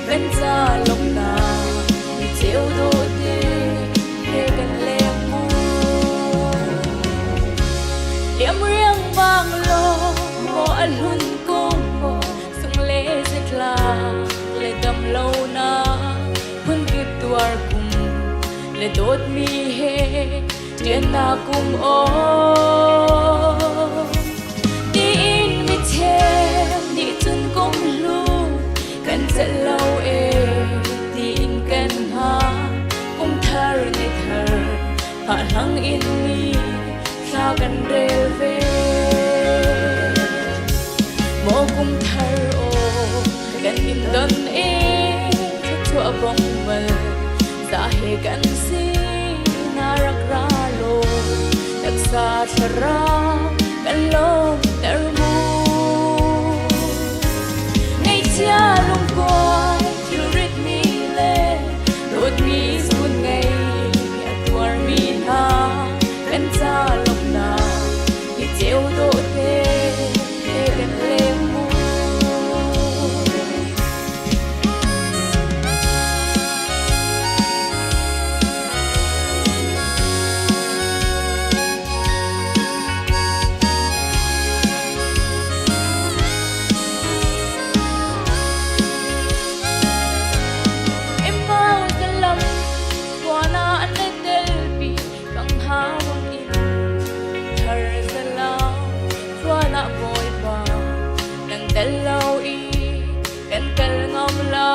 kan ca lawmhnak ni ceu dawhte he kan leng mu. Liam riangmang law maw a hlun kum maw sung le zatla le dam lo na phunkip tuar kum le dawtmi he ṭiannak kum aw. Tiin mi cheu nih cun kum hlu kan celh lo e tiin kan hna kum thar ni thar hngahhlang in mi thla kan rel ve. Maw kum thar aw kan in don e. Thluachuah bong bal za he kan si na rak ra law taksa thlarau kan lawmter mu. Ngaihchia lungkuai thilrit mi le dawtmi sun ngei a tuarmi hna kan ca lawmhnak ni ceu dawh te he kan leng mu. Emau lam kuana an telpi panghawang in thar zalam kuana bawipa nang tel lo i kan kal ngam lo.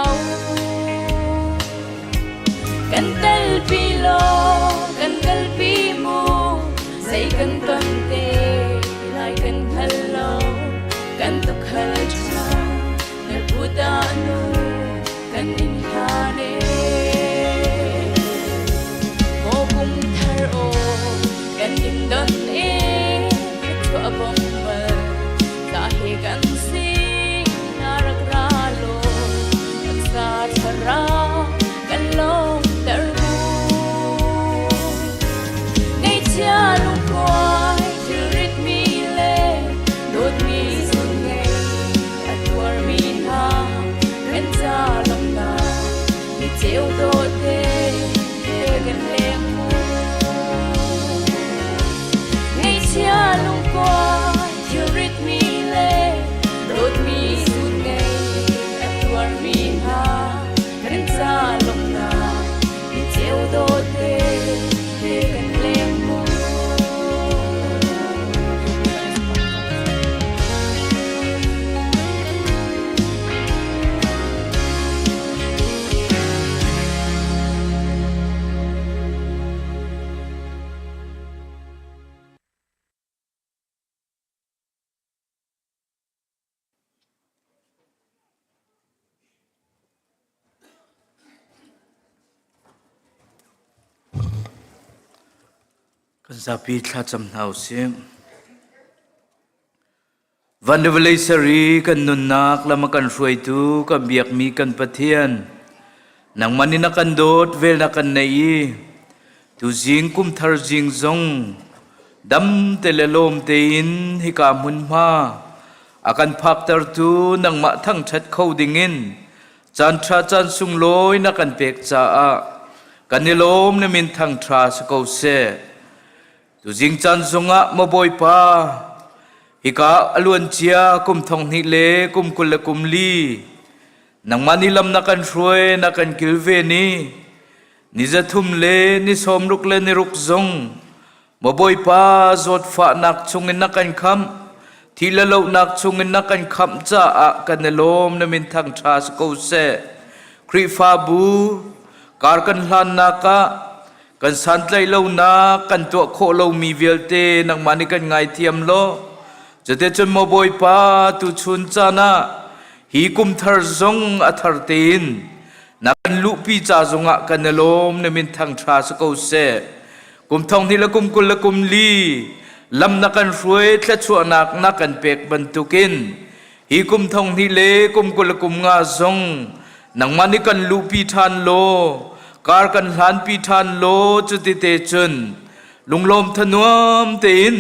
Kan telpi law kan kalpi mu zei kan ton te lai kan hngal lo kan tukhal ṭha na puta nu kan in hlan e. Maw kum thar aw kan in don e thluachuah bong bal ta he kan si na rak ra law taksa thlarau kan lawmter mu. Ngaihchia lungkuai thilrit mi le dawtmi zun ngei a tuarmi hna kan ca lawmnak ni ceu dawte he kan leng mu. Ngaihchia lungkuai thilrit mi le dawtmi zun ngei a tuarmi hna kan ca lawmhnak ni ceu dawte he kan leng mu. Kan zapi thlacam hna usih. Van le vawlei sari kan nunnak lam a kan hruaitu kan biakmi kan Pathian nangmah nih na kan dawt vel na kan neih i tuzing kum thar zing zong dam te le lawm tein hika hmunhma a kan phaktertu nangmah thangṭhat kho dingin caan ṭha caan sunglawi na kan pek caah kan i lawm na min thangṭha si ko seh. Tuzing caan zongah maw Bawipa, hika a luancia kum thong hnih le kum 24 nangmah nih lam na kan hruai na kan kilven i ni 3 le ni 66 zong maw Bawipa zawtfahnak chungin na kan khamh thi le lohnak chungin na kan khamh caah kan i lawm na min thangṭha si ko seh. Khrihfabu kar kan hlannak ah kan santlaih lonak kan tuah khawh lomi vialte nangmah nih kan ngaithiam law cuticun maw Bawipa tuchun caan ah hi kum thar zong a thar tein na kan luhpi ca zongah kan i lawm na min thangṭha si ko seh. Kum thong hnih le kum 24 lam na kan hruai thluachuahnak na kan pek bantukin hi kum thong hnih le kum 25 zong nangmah nih kan luhpi ṭhan law kar kan hlanpi ṭhan law cuti te cun lunglawm thanuam tein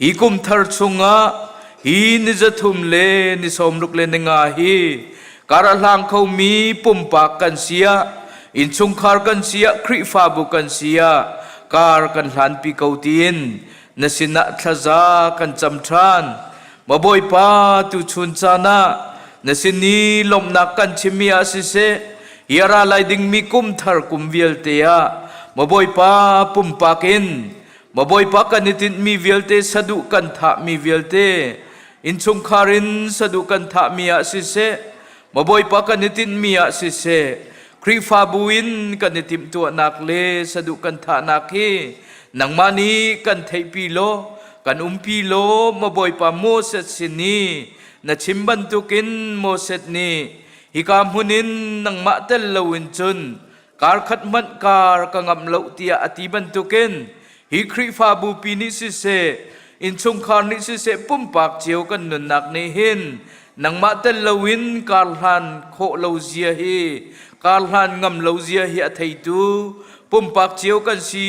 hi kum thar chungah hi ni 3 le ni 60 le ni nga hi kar a hlang khomi pumpak kan si ah innchungkhar kan si ah Khrihfabu kan si ah kar kan hlanpi ko tiin na sinah thlaza kan cam ṭhan. Maw Bawipa, tuchun caan ah na sin i lawmhnak kan chimmi ah siseh, hi a ra lai dingmi kum thar kum vialte ah maw Bawipa pumpak in maw Bawipa kan i tinhmi vialte saduh kan thahmi vialte innchungkhar in saduh kan thahmi ah siseh, maw Bawipa kan i tinhmi ah siseh, Khrihfabu in kan i timhtuahnak le saduh kan thahnak hi nangmah nih kan theihpi law kan umpi law maw Bawipa Moses sin i na chim bantukin Moses nih. Hika hmun in nangmah tel loin cun kar khat hmanh kar ka ngamh lo tiah a ti bantukin hi Khrihfabu pi nih siseh, innchungkhar nih siseh pumpak cio kan nunnak nih hin nangmah tel loin kar hlan khawh lo zia hi kar hlan ngam lo zia hi a theitu pumpak cio kan si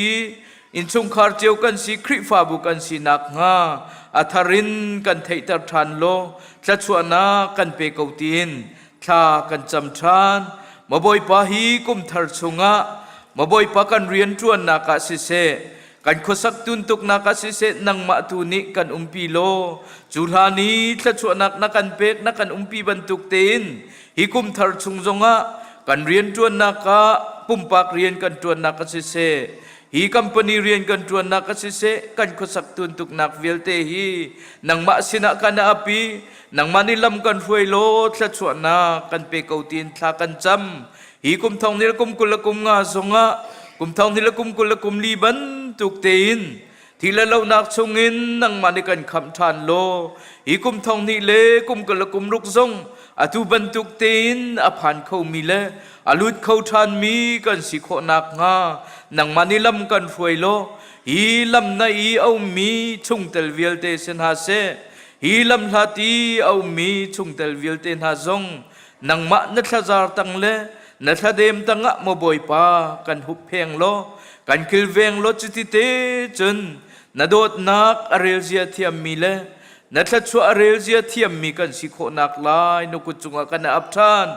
innchungkhar cio kan si Khrihfabu kan si nakhnga a thar in kan theihter ṭhan law thluachuahnak kan pe ko tiin thla kan cam ṭhan. Maw Bawipa hi kum thar chungah maw Bawipa kan rianṭuannak ah siseh kan khuasak tuntuknak ah siseh nangmah tu nih kan umpi law cu hlan i thluachuahnak na kan pek na kan umpi bantuk tein hi kum thar chung zongah kan rianṭuannak ah pumpak rian kan ṭuannak ah siseh hi company rian kan ṭuannak ah siseh kan khuasak tuntuknak vialte hi nangmah sinah kan ap i nangmah nih lam kan hruai law thluachuahnak kan pe ko tiin thla kan cam hi kum thong ni le kum 20 le kum nga zongah kum thong ni le kum 20 le kum li bantuk tein Thi le lonak chungin nangmah nih kan khamh ṭhan law hi kum thong hnih le kum kul le kum ruk zong atu bantuk tein a phan khomi le a lut kho ṭhanmi kan si khawh nakhnga nangmah nih lam kan hruai law hi lam na i a ummi chungtel vialte si hna seh hi lam hlat i a ummi chungtel vialte hna zong nangmah na thlazar tang le na thladem tangah maw Bawipa kan huppheng law kan kilveng law cuti te cun na dawtnak a relzia thiammi le na thluachuah a relzia thiammi kan si khawhnak lai na kut cungah kan ap ṭhan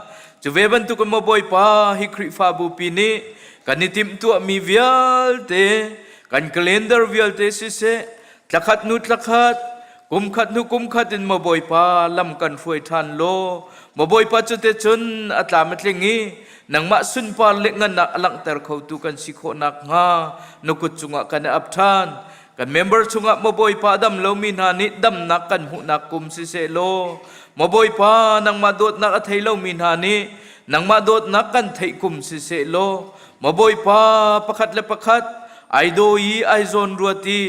cu ve bantukin maw Bawipa hi Khrihfabu pi nih kan i timhtuahmi vialte kan calendar vialte siseh thlakhat hnu thlakhat Kumkhat hnu kumkhat in maw Bawipa lam kan hruai ṭhan law maw Bawipa cute cun a tlam a tling i nangmah sunpar le ngannak a langhter khotu kan si khawh nakhnga na kut cungah kan i ap ṭhan. Kan member chungah maw Bawipa a dam lomi hna nih damnak kan hmuhnak kum siseh law maw Bawipa nangmah dawtnak a thei lomi hna nih nangmah dawtnak kan theih kum siseh law maw Bawipa pakhat le pakhat ai daw i ai zawn ruat i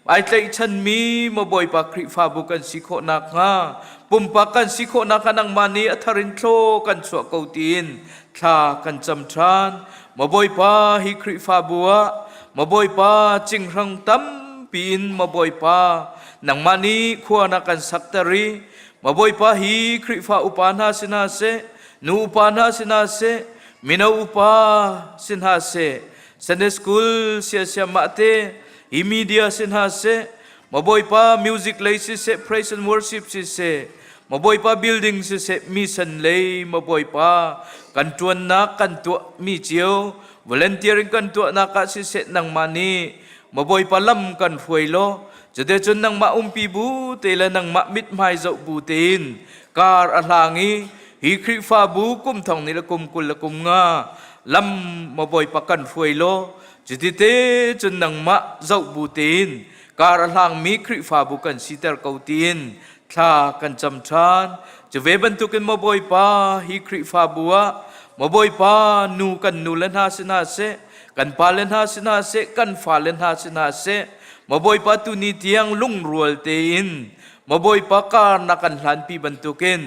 Ai tlaihchanmi maw Bawipa Khrihfabu kan si khawh nakhnga pumpak kan si khawh nakhnga nangmah nih a thar in thlaw kan chuah ko tiin thla kan cam ṭhan. Maw Bawipa hi Khrihfabu ah maw Bawipa cinghrang tampi in maw Bawipa nangmah nih khua na kan sakter i maw Bawipa hi Khrihfa upa hna si hna seh nu upa hna si hna seh mino upa si hna seh Sunday school siasiamah te hi media si hna seh ma bawipa music lei siseh praise and worship siseh ma bawipa building siseh mission lei ma bawipa kan tuannak kan tuah mi cio volunteering kan tuahnak ah siseh nangmah nih ma bawipa lam kan hruai law cute cun nangmah umpi bu te le nangmah mithmai zoh bu tein kar a hlang i hi Khrihfabu kum thong ni le kum 20 le kum nga lam ma bawipa kan hruai law Cutite cun nangmah zoh bu tein kar a hlangmi Khrihfabu kan siter ko tiin thla kan cam ṭhan. Cu ve bantukin maw Bawipa hi Khrihfabu ah maw Bawipa nu kan nu le hna si hna seh, kan pa le hna si hna seh, kan fale hna si hna seh, maw Bawipa tuni tiang lungrual tein maw Bawipa kar na kan hlanpi bantukin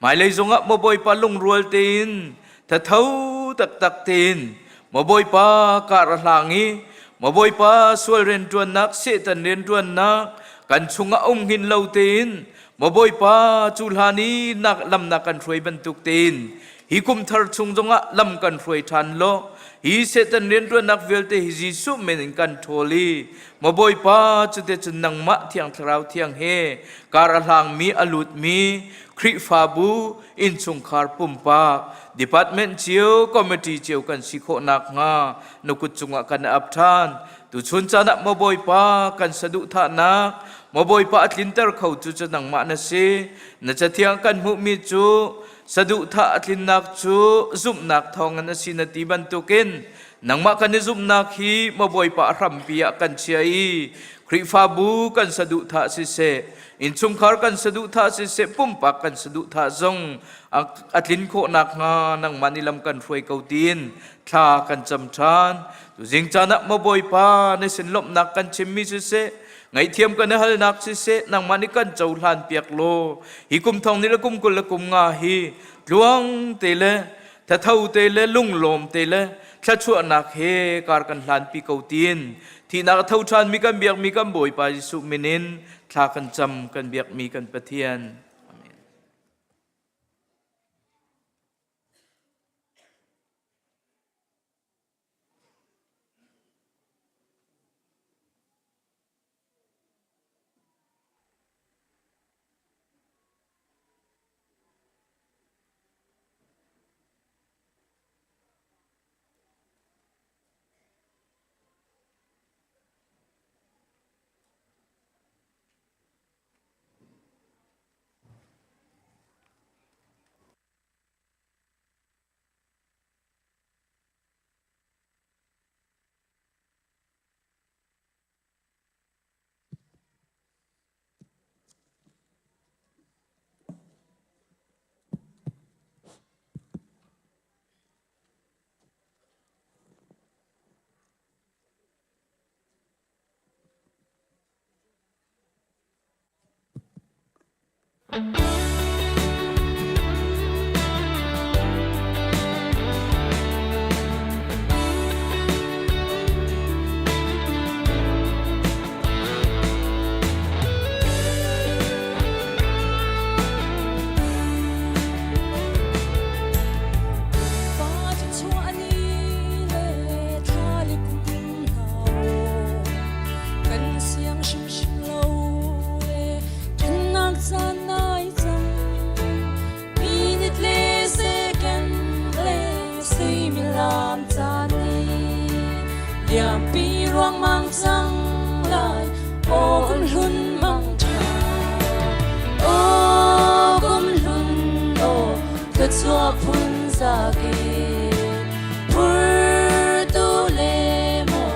hmailei zongah maw Bawipa lungrual tein thatho taktak tein maw Bawipa kar a hlang i maw Bawipa sual rianṭuannak Satan rianṭuannak kan chungah um hngin lo tein maw Bawipa cu hlan i nak lam na kan hruai bantuk tein hi kum thar chung zongah lam kan hruai ṭhan law hi Satan rianṭuannak vialte hi Jesuh min in kan ṭhawl i maw Bawipa cute cun nangmah Thiang Thlarau thiang he kar a hlangmi a lutmi Khrihfabu innchungkhar pumpak department cio committee cio kan si khawh nakhnga na kut cungah kan ap ṭhan tuchun caan ah maw Bawipa kan saduhthahnak maw Bawipa a tlinter kho cu cu nangmah na si na cathiang kan hmuhmi cu saduhthah a tlinnak cu zumhnak thawngin a si na ti bantukin nangmah kan i zumhnak hi maw Bawipa a hrampi ah kan chia i Khrihfabu kan saduhthah siseh innchungkhar kan saduhthah siseh pumpak kan saduhthah zong a tlin khawh nakhnga nangmah nih lam kan hruai ko tiin thla kan cam ṭhan tuzing caan ah maw Bawipa na sin lawmhnak kan chimmi siseh. Ngaihthiam kan i halnak siseh nangmah nih kan cohlan piak law hi kum thong ni le kum 20 le kum nga hi tluang te le thatho te le lunglawm te le thluachuahnak he kar kan hlanpi ko tiin thihnak a tho ṭhanmi kan biakmi kan Bawipa Jesuh min in thla kan cam kan biakmi kan Pathian. Amen. Kan siang hrimhrim lo le ṭhennak caan nai cang. Minute le second le suimilam caan nih liampi ruangmang cang lai. Aw kum hlun mang ṭha. Aw kum hlun aw thluachuah phun zaki. Phurtu le maw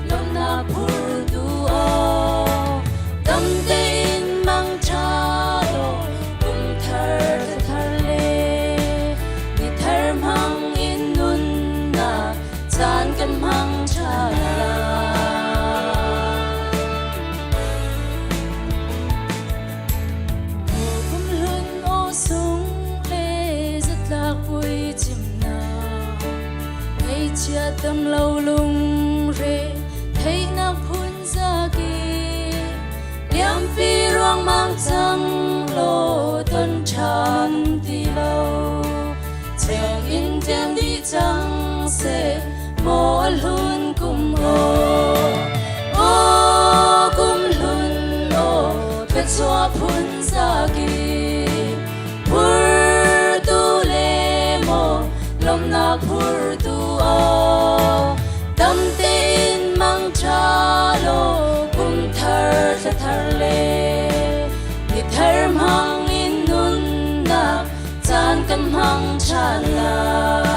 lawmhnak phurtu aw dam tein mangṭha law kum thar thla thar le ni thar hmang in nunnak caan kan hmang ṭha lai. Kum hlun aw sung le zatlak pui chimnak Ngaihchia tam lo lungre theihnak phun zaki Liampi ruangmang cang law ton ṭhan ti lo Cheng in tiang dih cang seh maw a hlun kum aw Aw kum hlun aw thluachuah phun zaki Phurtu le maw lawmhnak phurtu aw dam tein mangṭha law kum thar thla thar le ni thar hmang in nunnak caan kan hmang ṭhan lai.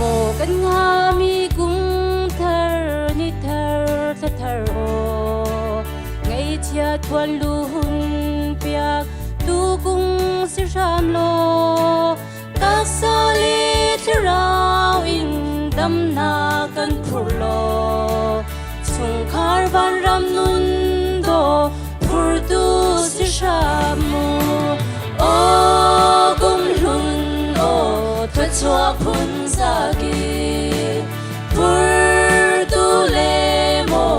Maw kan ngami kum thar ni thar thla thar aw ngaihchia thuan luhun piak tu kung si hram law Taksa le thlarau in damnak kan phur law chungkhar vanram nun do phurtu si hram mu. Aw kum hlun aw thluachuah phun zaki phurtu le maw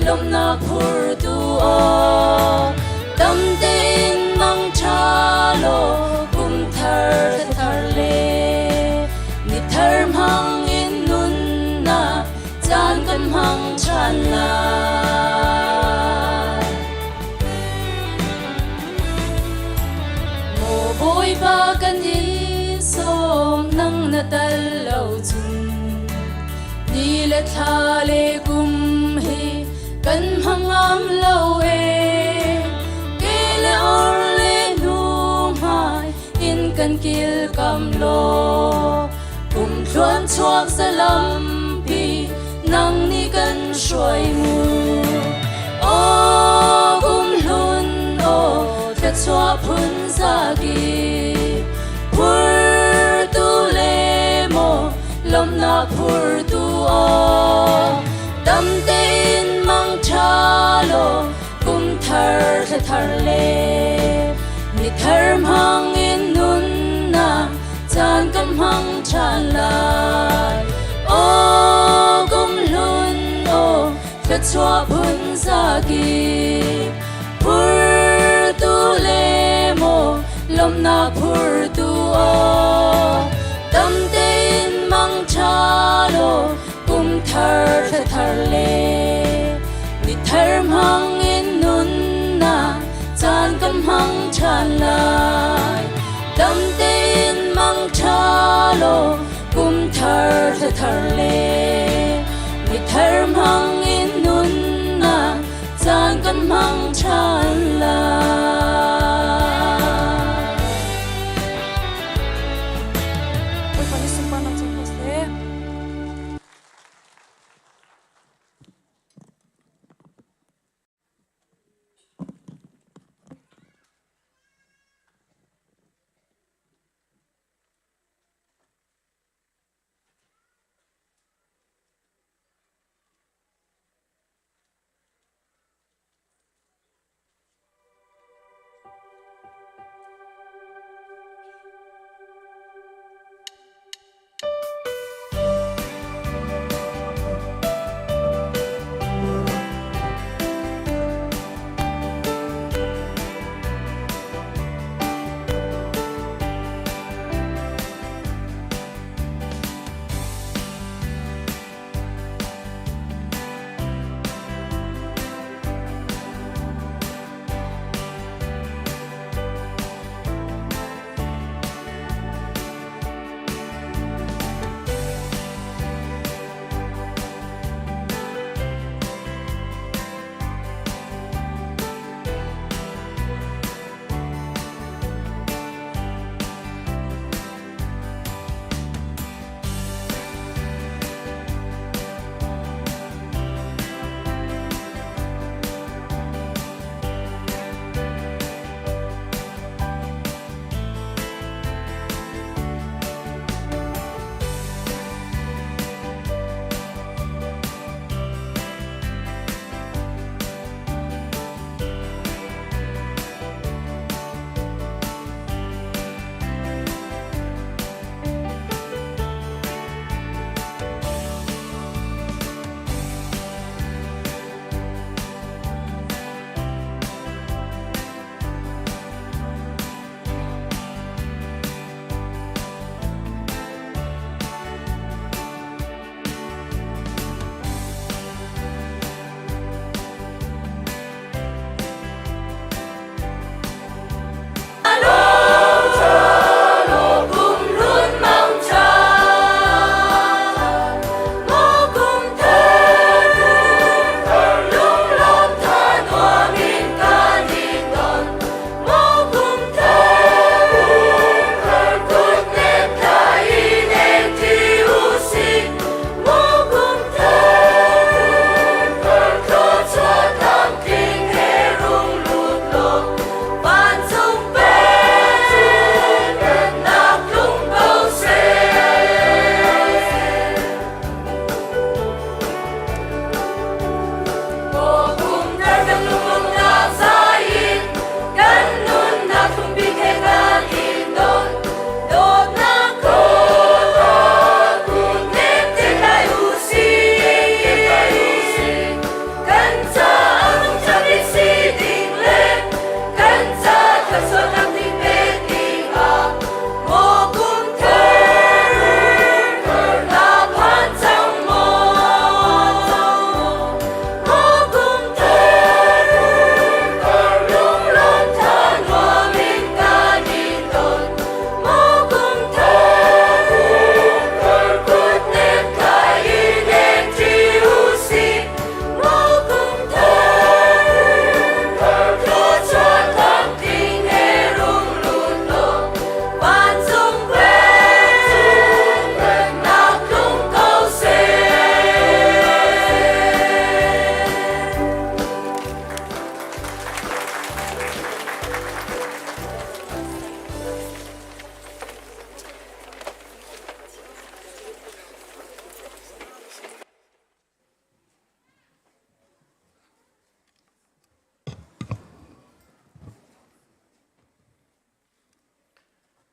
lawmhnak phurtu aw dam tein mangṭha law kum thar thla thar le ni thar hmang in nunnak caan kan hmang ṭhan lai. Maw Bawipa kan in sawm nang na tal lo cun ni le thla le kum hi kan hmang ngam lo e ke le or le hnu. Kilkam law kum thluan chuak zalampi nang nih kan hruai mu. Aw kum hlun aw thluachuah phun zaki phurtu le maw lawmhnak phurtu aw dam tein mang ṭha law kum thar thla thar le ni thar hmang in nunnak caan kan hmang ṭhan lai. Aw kum hlun aw thluachuah phun zaki phurtu le maw lawmhnak phurtu aw dam tein mang ṭha law kum thar thla thar le ni thar hmang in nunnak caan kan hmang ṭhan lai. Dam tein mang ṭha law kum thar thla thar le ni thar hmang in nunnak caan kan hmang ṭhan lai. Bawipa nih sunparnak cang ko seh.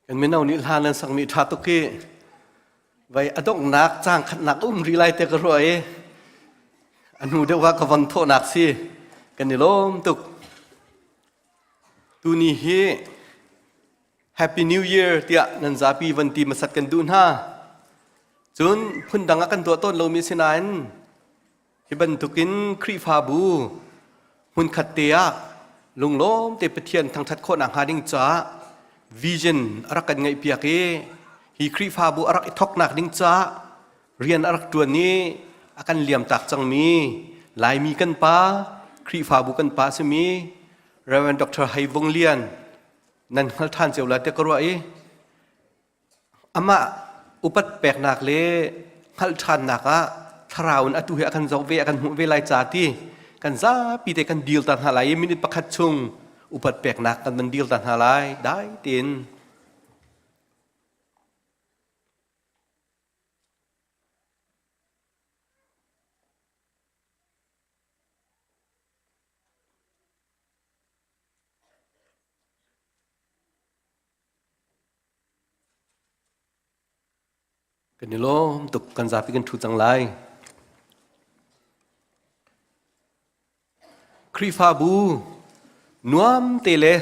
Kan mino nih hla nan sakmi ṭha tuk hi vai a donghnak caang khatnak um rih lai te ka ruah i a hnu deuh ah ka von thawhnak si kan i lawm tuk. Tuni hi Happy New Year tiah nan zapi van ti hmasat kan duh hna. Cun phundang ah kan tuah tawn lomi si nain Hi bantukin Khrihfabu hmunkhat te ah lunglawm te Pathian thangṭhat khawhnak hnga ding caah vision a rak kan ngeihpiak i hi Khrihfabu a rak i thawknak ding caah rian a rak ṭuan i a kan liamtak cangmi Laimi kan pa Khrihfabu kan pa simi Reverend Dr. Hei Vung Lian nan hngal ṭhan cio lai tiah ka ruah i Amah upat peknak le hngalh ṭhannak ah thlarau in atu hi a kan zoh ve, a kan hmuh ve lai ca ti kan zapi te kan dil ta hna lai i minute pakhat chung upat peknak kan van dil ta hna lai dai tein. Kan i lawm tuk kan zapi kan ṭhu cang lai. Khrihfabu nuam te le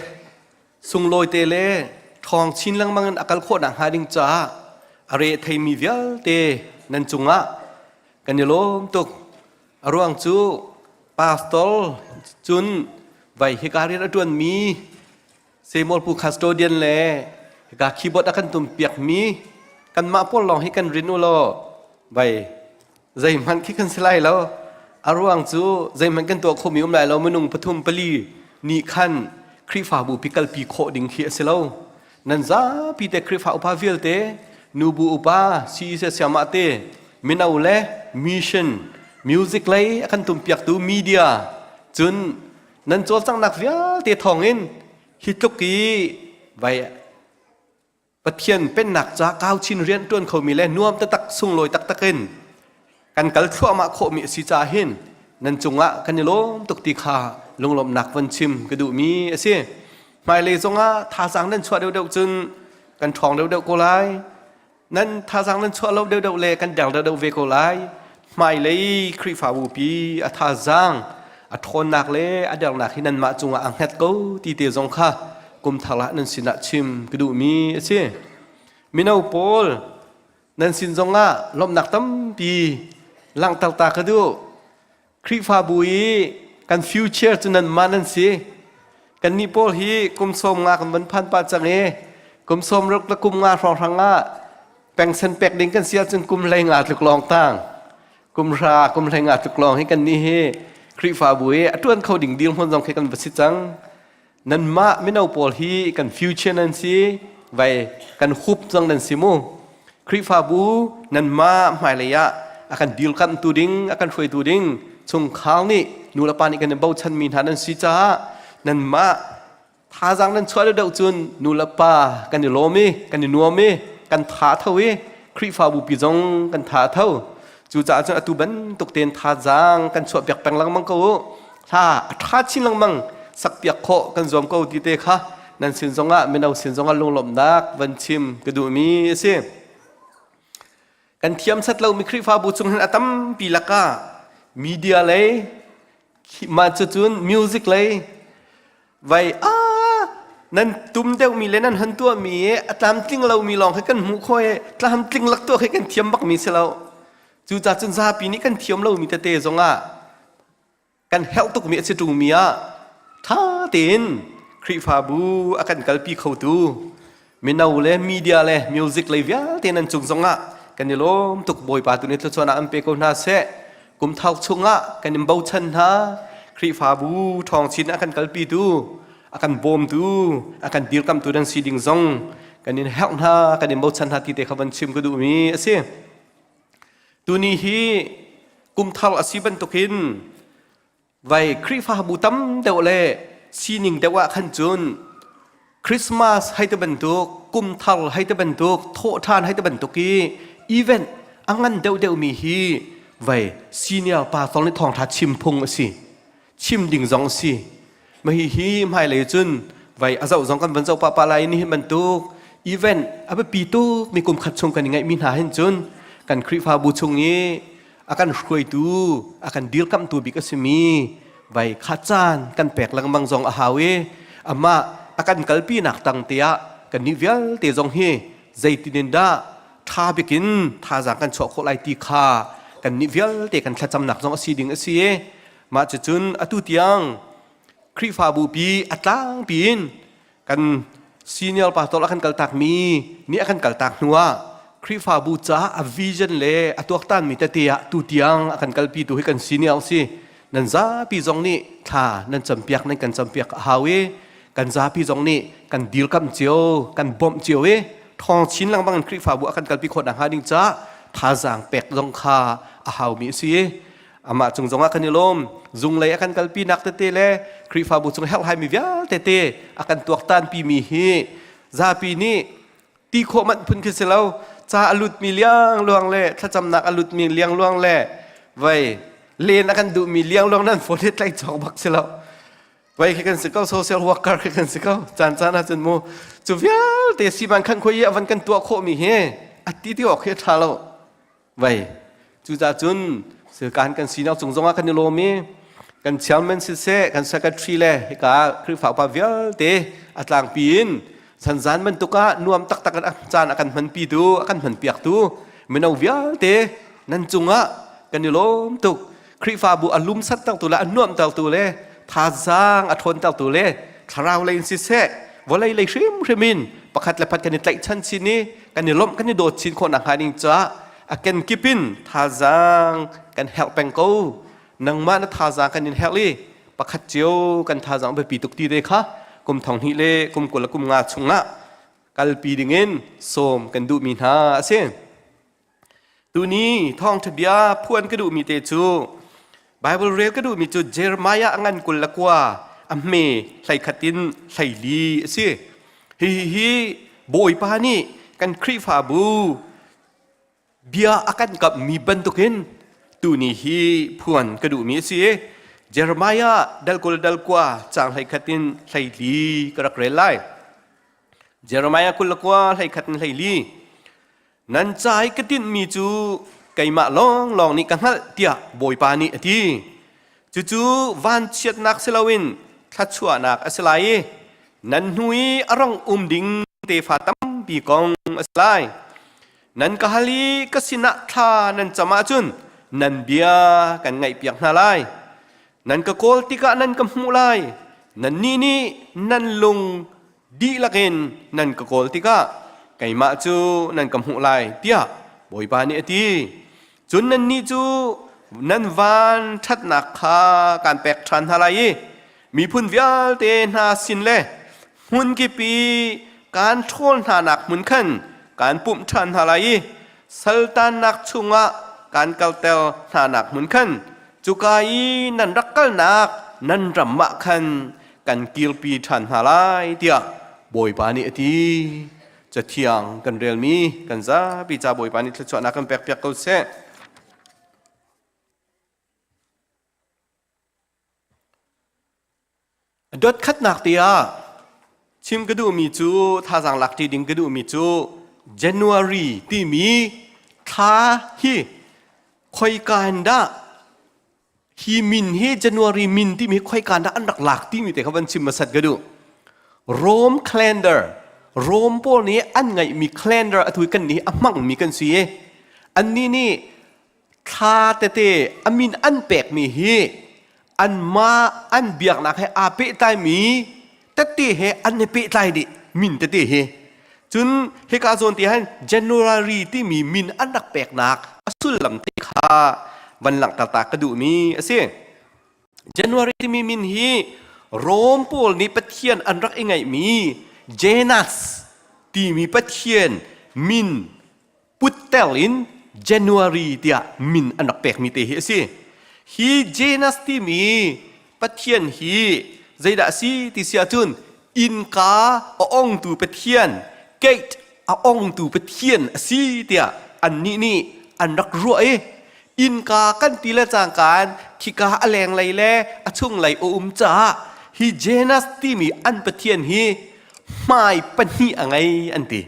sunglawi te le ṭhawng chin lengmang in a kal khawh nakhnga ding caah a re theimi vialte nan cungah kan i lawm tuk. A ruang cu pastor cun vai hika rian a ṭuanmi Samuel Pu custodian le hika keyboard a kan tum piakmi kanmah pawl lawng hi kan rin u law vai zeihmanh khi kan si lai lo. A ruang cu zeihmanh kan tuah khomi um lai lo minung pathum pali nih khan Khrihfabu pi kalpi khawh ding khi a si lo. Nan zapi te Khrihfa upa vialte nubu upa CEC siamah te mino le mission music lei a kan tum piaktu media cun nan cawlcanghnak vialte thawngin hi tluk i vai Pathian pennak ca kau chin rian ṭuan khomi le nuam taktak sunglawi taktak in kan kal thluahmah khawhmi a si caah hin nan cungah kan i lawm tuk ti kha lunglawmhnak von chim ka duhmi a si. Hmailei zongah thazaang nan chuah deuhdeuh cun kan ṭhawng deuhdeuh ko lai. Nan thazaang nan chuah lo deuhdeuh le kan deng deuhdeuh ve ko lai. Hmailei Khrihfabu pi a thazaang a ṭhawnnak le a dernak hi nanmah cungah a hnget ko ti te zong kha kum thar ah nan sinah chim ka duhmi a si. Mino pawl nan sin zongah lawmhnak tampi langhter ta ka duh. Khrihfabu i kan future cu nanmah nan si. Kannih pawl hi kum sawm nga kan van phan pah cang i kum sawm ruk le kum nga hrawnghrang ah pengsen pek ding kan si ahcun kum hlei nga tluk lawng tang. Kum hra kum hlei nga tluk lawng hi kannih hi Khrihfabu i a ṭuan kho ding dirhmun zong khi kan va si cang. Nanmah mino pawl hi kan future nan si, vai kan hup cang nan si mu. Khrihfabu nanmah hmailei ah a kan dirkamhtu ding, a kan hruaitu ding chungkhar nih nulepa nih kan i bochanmi hna nan si caah nanmah thazaang nan chuah deuhdeuh cun nulepa kan i lawm i kan i nuam i kan tha tho i Khrihfabu pi zong kan tha tho. Cucaah cun atu bantuk tein thazaang kan chuahpiak peng lengmang ko u. Hla a ṭha chin lengmang sakpiak khawh kan zuam ko ti te kha nan sin zongah mino sin zongah lunglawmhnak van chim ka duhmi a si. Kan thiam set lomi Khrihfabu chung hin a tampi lakah media lei mah cucun music lei vai a nan tum deuhmi le nan han tuahmi i a tlamtling lomi lawng khi kan hmuh khawh i tlamtling lak tuah khi kan thiam bakmi si lo. Cucaah cun zapi nih kan thiam lomi tete zongah kan herh tukmi a si ṭungmi ah ṭha tein Khrihfabu a kan kalpi khotu mino le media le music lei vialte nan cung zongah kan i lawm tuk Bawipa tu nih thluachuahnak an pe ko hna seh kum thau chungah kan in bochan hna Khrihfabu ṭhawng chin a kan kalpitu a kan bawmtu a kan dirkamtu nan si ding zong kan in herh hna kan in bochan hna ti te kha van chim ka duhmi a si Tuni hi kumthar a si bantukin vai Khrihfabu tam deuh le sining deuh ah khan cun Christmas hei ti bantuk, kumthar hei ti bantuk, thawhṭhan hei ti bantuk i event a ngan deuhdeuh mi hi vai senior pastor nih thawngṭha chim phung a si. Chim ding zong a si. Mah hihi hmailei cun vai a zoh zong kan van zoh pahpah lai ni hi bantuk. Event a biapi tuk mi kum khat chung kan i ngaihmi hna hin cun kan Khrihfabu chung i a kan hruaitu, a kan dirkamhtu bik a simi vai kha caan kan pek lengmang zong a hau i amah a kan kalpinak tang te ah kannih vialte zong hi zeitin in dah ṭha bik in thazaang kan chuah khawh lai ti kha kannih vialte kan thlacamnak zong a si ding a si i mah cucun atu tiang Khrihfabu pi a tlangpi in kan senior pastor a kan kaltakmi nih a kan kaltak hnuah Khrihfabu caah a vision le a tuaktanmi tete ah tu tiang a kan kalpi tu hi kan senior si nan zapi zong nih thla nan campiak nan kan campiak a hau i kan zapi zong nih kan dirkamh cio kan bawmh cio i ṭhawng chin lengmang in Khrihfabu a kan kalpi khawh nakhnga ding caah thazaang pek zong kha a haumi a si i amah cung zongah kan i lawm zunglei a kan kalpi nak tete le Khrihfabu cung herhhlai mi vialte te a kan tuaktan pi mi hi zapi nih ti khawh manh phun khi si lo ca a lut mi liang luang le thlacamnak a lut mi liang luang le vei len a kan duh mi liang luang nan phone hi tlai cawk bak si lo Vai khi kan si ko social worker khi kan si ko caan caan ah cun mu cu vialte siban khan khoi i avan kan tuah khawh mi hi ati ti awk hi a tha lo vai cucaah cun kan kan sinak cung zongah kan i lawm i kan chairman siseh kan secretary le hika Khrihfa upa vialte a tlangpi in sanzan bantuk ah nuam taktak in caan a kan hmanpi tu a kan hmanpiak tu mino vialte nan cungah kan i lawm tuk Khrihfabu a lumsat tertu le a nuamhtertu le thazaang a ṭhawntertu le thlarau lei in siseh vawlei lei hrimhrim in pakhat le pakhat kan i tlaihchan chin i kan i lawmh kan i dawt chin khawh nakhnga ding caah a kenkip in thazaang kan herh peng ko nangmah na thazaang kan in herh i pakhat cio kan thazaang biapi tuk ti te kha kum thong hnih le kum 20 le kum nga chungah kalpi dingin sawm kan duhmi hna a si. Tuni thawngṭha bia phuan ka duhmi te cu Bible rel ka duhmi cu Jeremiah a ngan 29 a hme 31 in 14 a si. Hihi hi Bawipa nih kan Khrihfabu bia a kan kamhmi bantukin tuni hi phuan ka duhmi a si. Jeremiah dal 20 dal kua caang 31 in 14 ka rak rel lai. Jeremiah 29 31 in 14 Nan ca i ka tinhmi cu keimah lawnglawng nih ka hngalh tiah Bawipa nih a ti. Cucu vanchiatnak si loin thluachuahnak a si lai i nan hnu i a rong um ding tefa tampi kong a si lai. Nan ka hal i ka sinah thla nan cam ahcun nan bia kan ngaihpiak hna lai. Nan ka kawl tikah nan ka hmuh lai. Nannih nih nan lung dihlak in nan ka kawl tikah keimah cu nan ka hmuh lai tiah Bawipa nih a ti. Cun nannih cu nan van ṭhatnak kha kaan pek ṭhan hna lai i miphun vialte hna sin le hmun kip i kaan ṭhawl hnanak hmun khan kaan pumh ṭhan hna lai i saltannak chungah kaan kalter hnanak hmun khan cuka i nan rak kalnak nan ram ah khan kan kirpi ṭhan hna lai tiah Bawipa nih a ti. Cathiang kan relmi kan zapi ca Bawipa nih thluachuahnak kan pekpiak ko seh. Dot khatnak te ah chim ka duhmi cu thazaang lak ṭi ding ka duhmi cu January timi thla hi khoika in dah hi min hi January min timi hi khoika in dah an rak lak timi te kha van chim hmasat ka duh. Rome calendar Rome pawl nih an ngeihmi calendar atu kan nih a hmangmi kan si i annih nih thla tete a min an pekmi hi anmah an biaknak he aa pehtlaimi tette he an i pehtlai dih min tete hi cun hika zawn ti han January timi min an rak peknak a sullam te kha van langhter ta ka duhmi a si January timi min hi Rome pawl nih Pathian an rak i ngeihmi Janus timi Pathian min puttel in January tiah min an rak pekmi te hi a si. Hi Janus timi Pathian hi zeidah a si ti si ahcun innka a ongtu Pathian, gate a ongtu Pathian a si tiah annih nih an rak ruah i innka kan ti le cangkaan khika a lenglei le a chunglei a um caah hi Janus timi an Pathian hi hmai pahnih a ngei an ti.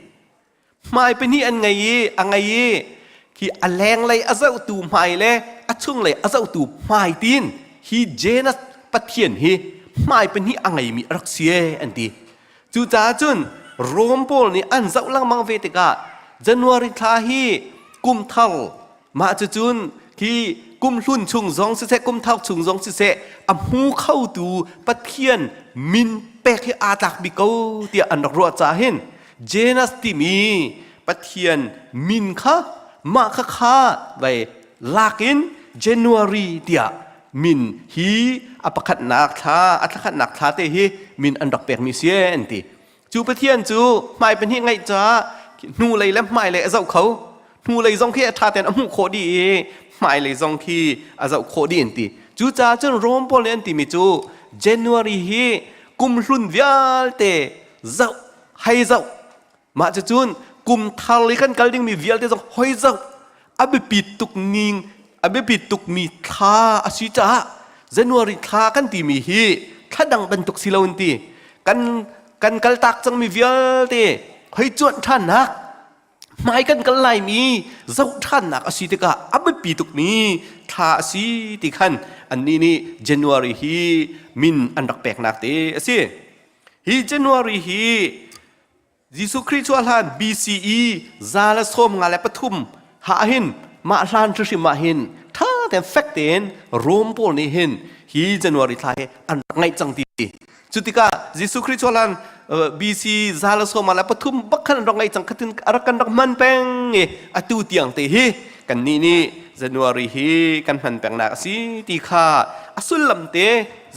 Hmai pahnih an ngei i a ngei i khi a lenglei a zohtu hmai le a chunglei a zohtu hmai tiin hi Janus pathian hi hmai pahnih a ngeimi a rak si e an ti. Cucaah cun Rom pawl nih an zoh lengmang ve tikah January thla hi kum thar mah cucun khi kum hlun chung zong siseh kum thar chung zong siseh a hmu khotu Pathian min pek hi aa tlak bik ko tiah an rak ruah caah hin Janus timi Pathian min kha mah kha kha vai lak in January tiah min hi a pakhatnak thla a thlakhatnak thla te hi min an rak pekmi si an ti. Cu Pathian cu hmai pahnih ngeih caah hnulei le hmailei a zoh kho. Hnulei zong khi a ṭha tein a hmuh khawh dih i hmailei zong khi a zoh khawh dih an ti. Cucaah cun Rom pawl nih an timi cu January hi kum hlun vialte zoh hei zoh mah cucun kum thar lei kan kal dingmi vialte zong hoi zoh a biapit tuk ning a biapit tukmi thla a si caah January thla kan timi hi thla dang bantuk si lo an ti kan kan kaltak cangmi vialte hoi cuanh ṭhannak hmai kan kal laimi zoh ṭhannak a si tikah a biapi tukmi thla a si ti khan annih nih January hi min an rak peknak te a si. Hi January hi Jesuh Khrih chuah hlan BCE 153 ha hin mah hlan hrim ah hin ṭha tein fek tein Rom pawl nih hin hi January thla hi an rak ngaih cang ti. Cu tikah Jesuh Khrih chuah hlan BC 153 bak khan an rak ngaih cang khatin a rak kan rak hman peng i atu tiang te hi kannih nih January hi kan hman pengnak a si ti kha a sullam te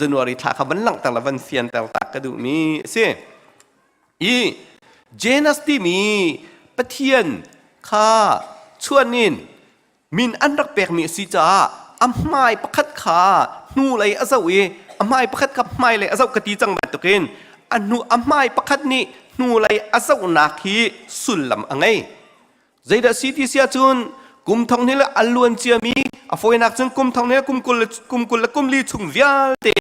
January thla kha van langhter le van fianter tak ka duhmi a si. I Janus timi Pathian kha chuan in min an rak pekmi a si caah a hmai pakhat kha hnulei a zoh i a hmai pakhat kha hmailei a zoh ka ti cang bantukin a hnu a hmai pakhat nih hnulei a zohnak hi sullam a ngei. Zeidah si ti si ahcun kum thong hnih le a luan ciami a fawinak cun kum thong hnih le kum 20 le kum 20 le kum li chung vialte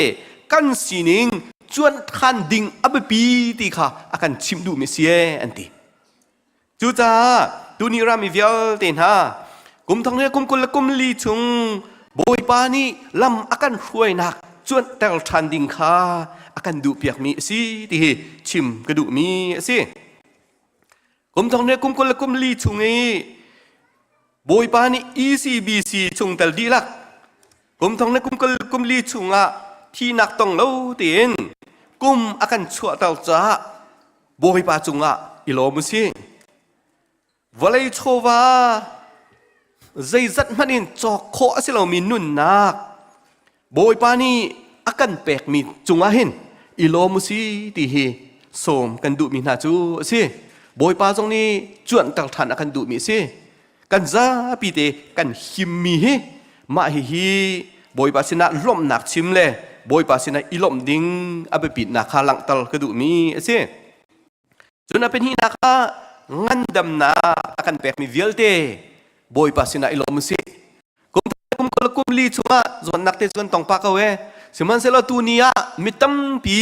kan sining cuanh ṭhan ding a biapi ti kha a kan chimh duhmi si ee an ti. Cucaah tuni rami vialte hna kum thong hnih le kum 20 le kum li chung Bawipa nih lam a kan hruainak cuanhter ṭhan ding kha a kan duhpiakmi a si ti hi chim ka duhmi a si. Kum thong le kum 20 le kum li chung i Bawipa nih ECBC chungtel dihlak kum thong le kum 20 le kum li chungah thihnak tong lo tein kum a kan chuahter caah Bawipa cungah i lawm u sih. Vawlei chawva zeizat hmanh in cawk khawh a si lomi nunnak Bawipa nih a kan pekmi cungah hin i lawm u si ti hi sawm kan duhmi hna cu a si. Bawipa zong nih cuanhter ṭhan a kan duhmi a si. Kan zapi te kan himmi hi mah hihi Bawipa sinah lawmhnak chim le Bawipa sinah i lawmh ding a biapitnak kha langhter ka duhmi a si. Cun a pahnihnak ah ngandamnak a kan pekmi vialte Bawipa sinah i lawm u sih. Kum kum kul kum li chungah zawnnak te cu kan tong pah ko e. Sihmanhsehlaw tu ni ah mi tampi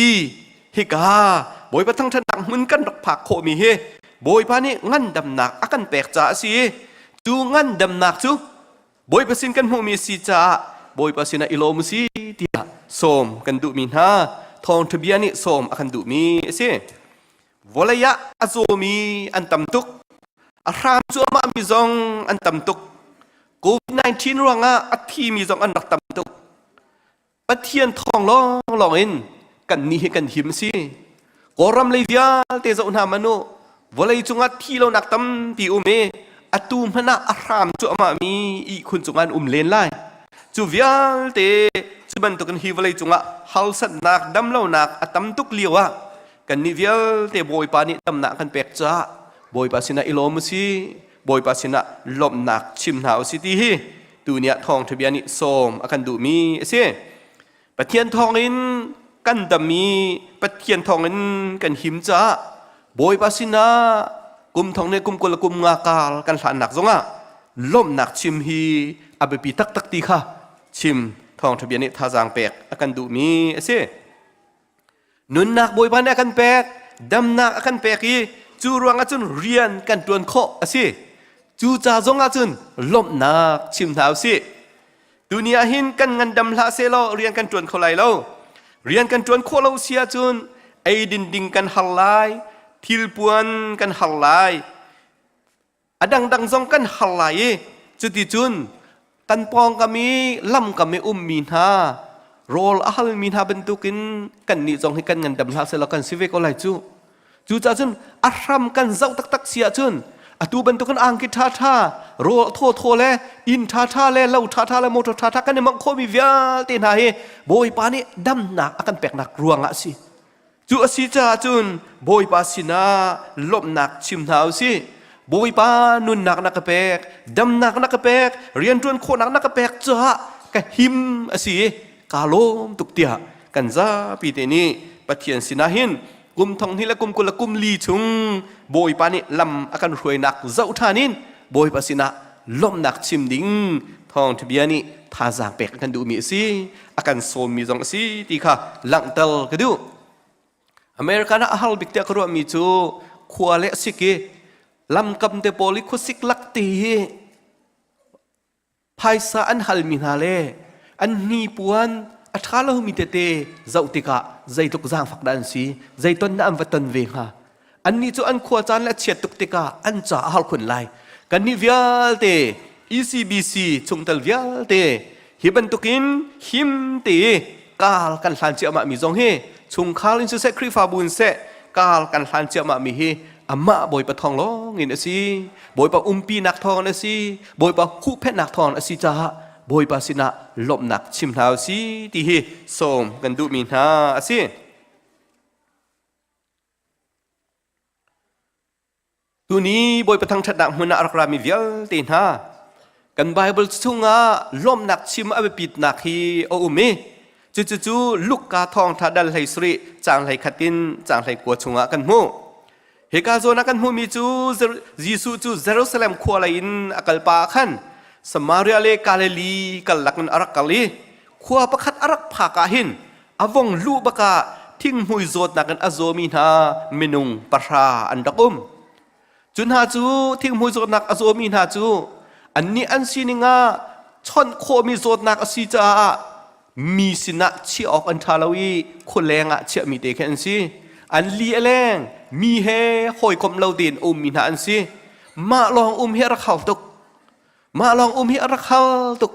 hika Bawipa thangṭhatnak hmun kan rak phak khawhmi hi Bawipa nih ngandamnak a kan pek caah a si i cu ngandamnak cu Bawipa sin kan hmuhmi a si caah Bawipa sinah i lawm u si tiah sawm kan duhmi hna thawngṭha bia nih sawm a kan duhmi a si. Vawlei ah a zawmi an tam tuk. A hram cuahmahmi zong an tam tuk. COVID-19 ruangah a thimi zong an rak tam tuk. Pathian thawng lawnglawng in kannih hi kan him si. Kawlram lei vialte zoh hna man u. Vawlei cungah thi lonak tampi um i atu hmanh ah a hram cuahmahmi ihkhun cungah an um len lai. Cu vialte cu bantukin hi vawlei cungah harsatnak, damlonak a tam tuk lio ah Kannih vialte Bawipa nih damnak kan pek caah Bawipa sinah i lawm u si, Bawipa sinah lawmhnak chim hna u si ti hi tuni ah thawngṭha bia nih sawm a kan duhmi a si. Pathian thawngin kan dam i Pathian thawngin kan him caah Bawipa sinah kum thong le kum 20 le kum nga kar kan hlannak zongah lawmhnak chim hi a biapi taktak ti kha chim thawngṭha bia nih thazaang pek a kan duhmi a si. Nunnak Bawipa nih a kan pek, damnak a kan pek i Cu ruangah cun rian kan ṭuan khawh a si. Cu ca zongah cun lawmhnak chim hna usih. Tuni ah hin kan ngandam hlah sehlaw rian kan ṭuan kho lai lo. Rian kan ṭuan khawh lo si ahcun eidin ding kan har lai, thilpuan kan har lai, a dangdang zong kan har lai i cuticun kan pawngkam i lamkam i ummi hna rawl a halmi hna bantukin kannih zong hi kan ngandam hlah sehlaw kan si ve ko lai cu. Cucaah cun a hram kan zoh taktak si ahcun atu bantukin angki ṭhaṭha, rawl thawthaw le inn ṭhaṭha le lo ṭhaṭha le motor ṭhaṭha kan i mangh khawhmi vialte hna hi Bawipa nih damnak a kan peknak ruangah a si. Cu a si caah cun Bawipa sinah lawmhnak chim hna u sih. Bawipa nunnak na ka pek, damnak na ka pek, rianṭuan khawhnak na ka pek caah ka him a si i kaa lawm tuk tiah kan zapi te nih Pathian sinah hin kum thong hnih le kum 20 le kum li chung Bawipa nih lam a kan hruainak zoh ṭhan in Bawipa sinah lawmhnak chim ding thawngṭha bia nih thazaang pek a kan duhmi a si a kan sawmmi zong a si ti kha langhter ka duh. American ah a har bik tiah ka ruahmi cu khua le a sik i lamkam te pawl i khuasik lak ti hi phaisa an halmi hna le an hnipuan a ṭha lomi tete zoh tikah zeitluk zaangfak dah an si zeiton dah an va ton ve hnga annih cu an khua caan le a chiat tuk tikah an ca a har khun lai kannih vialte ECBC chungtel vialte hi bantukin him te kaal kan hlan ciahmah mi zong hi chungkhar in siseh Khrihfabu in seh kaal kan hlan ciahmah mi hi amah Bawipa thawng lawng in a si Bawipa umpinak thawng in a si Bawipa huhphenhnak thawng in a si caah Bawipa sinah lawmhnak chim hna u si ti hi sawm kan duhmi hna a si. Tuni Bawipa thangṭhatnak hmun ah a rak rami vialte hna kan Bible chungah lawmhnak chim a biapitnak hi a um i cucu Luka thawngṭha dal hlei sarih caang hlei khat in caang hlei kua chungah kan hmuh. Hika zawn ah kan hmuhmi cu Jesuh cu Jerusalem khua lei in a kal pah ah khan Samaria le Galilee kal lak in a rak kal i khua pakhat a rak phak ah hin a vong luh bakah thinghmui zawtnak in a zawmi hna minung pahra an rak um. Cu hna cu thinghmui zawtnak a zawmi hna cu annih an sining ah chawnh khawhmi zawtnak a si caah mi sinah chiah awk an ṭha lo i khualeng ah chiahmi te khi an si. An li a leng, mi he hawikomh lo tein a ummi hna an si. Mah lawng um hi a rak hau tuk. Mah lawng um hi a rak hal tuk.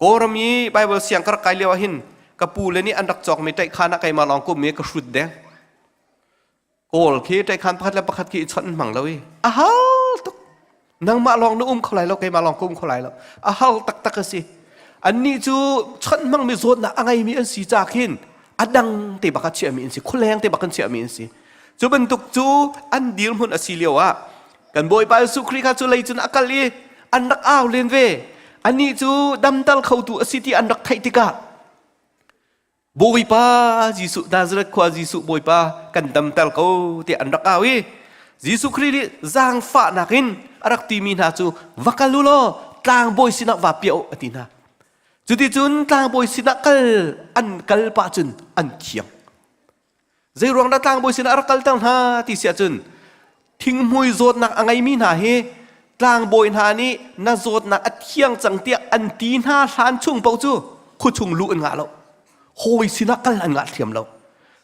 Kawlram i Bible siang ka rak kai lio ah hin ka pu le nih an rak cawkmi ṭaihkhan ah keimah lawng kum i ka hrut deng. Kawl khi ṭaihkhan pakhat le pakhat khi i chawnh hmang lo i a hal tuk. Nangmah lawng na um kho lai lo, keimah lawng ka um kho lai lo. A hal taktak a si. Annih cu chawnh hmangmi zawtnak a ngeimi an si ca khin a dang te bak a chiahmi an si, khualeng te bak an chiahmi an si. Cu bantuk cu an dirhmun a si lio ah Kan Bawipa Jesuh Khrih kha cu lei cun a kal i an rak au len ve. Anih cu damter khotu a si ti an rak theih tikah Bawipa Jesuh Nazareth khua Jesuh Bawipa kan damter ko tiah an rak au i Jesuh Khrih nih zaangfahnak in a rak timi hna cu va kal u law tlangbawi sinah va piah u a ti hna. Cuticun tlangbawi sinah kal an kal pah cun an thiang. Zeiruang dah tlangbawi sinah a rak kalter hna ti si ahcun thinghmui zawtnak a ngeimi hna hi tlangbawi hna nih na zawtnak a thiang cang tiah an ti hna hlan chung paoh cu khuachung luh an ngah lo. Hawi sinah kal an ngah thiam lo.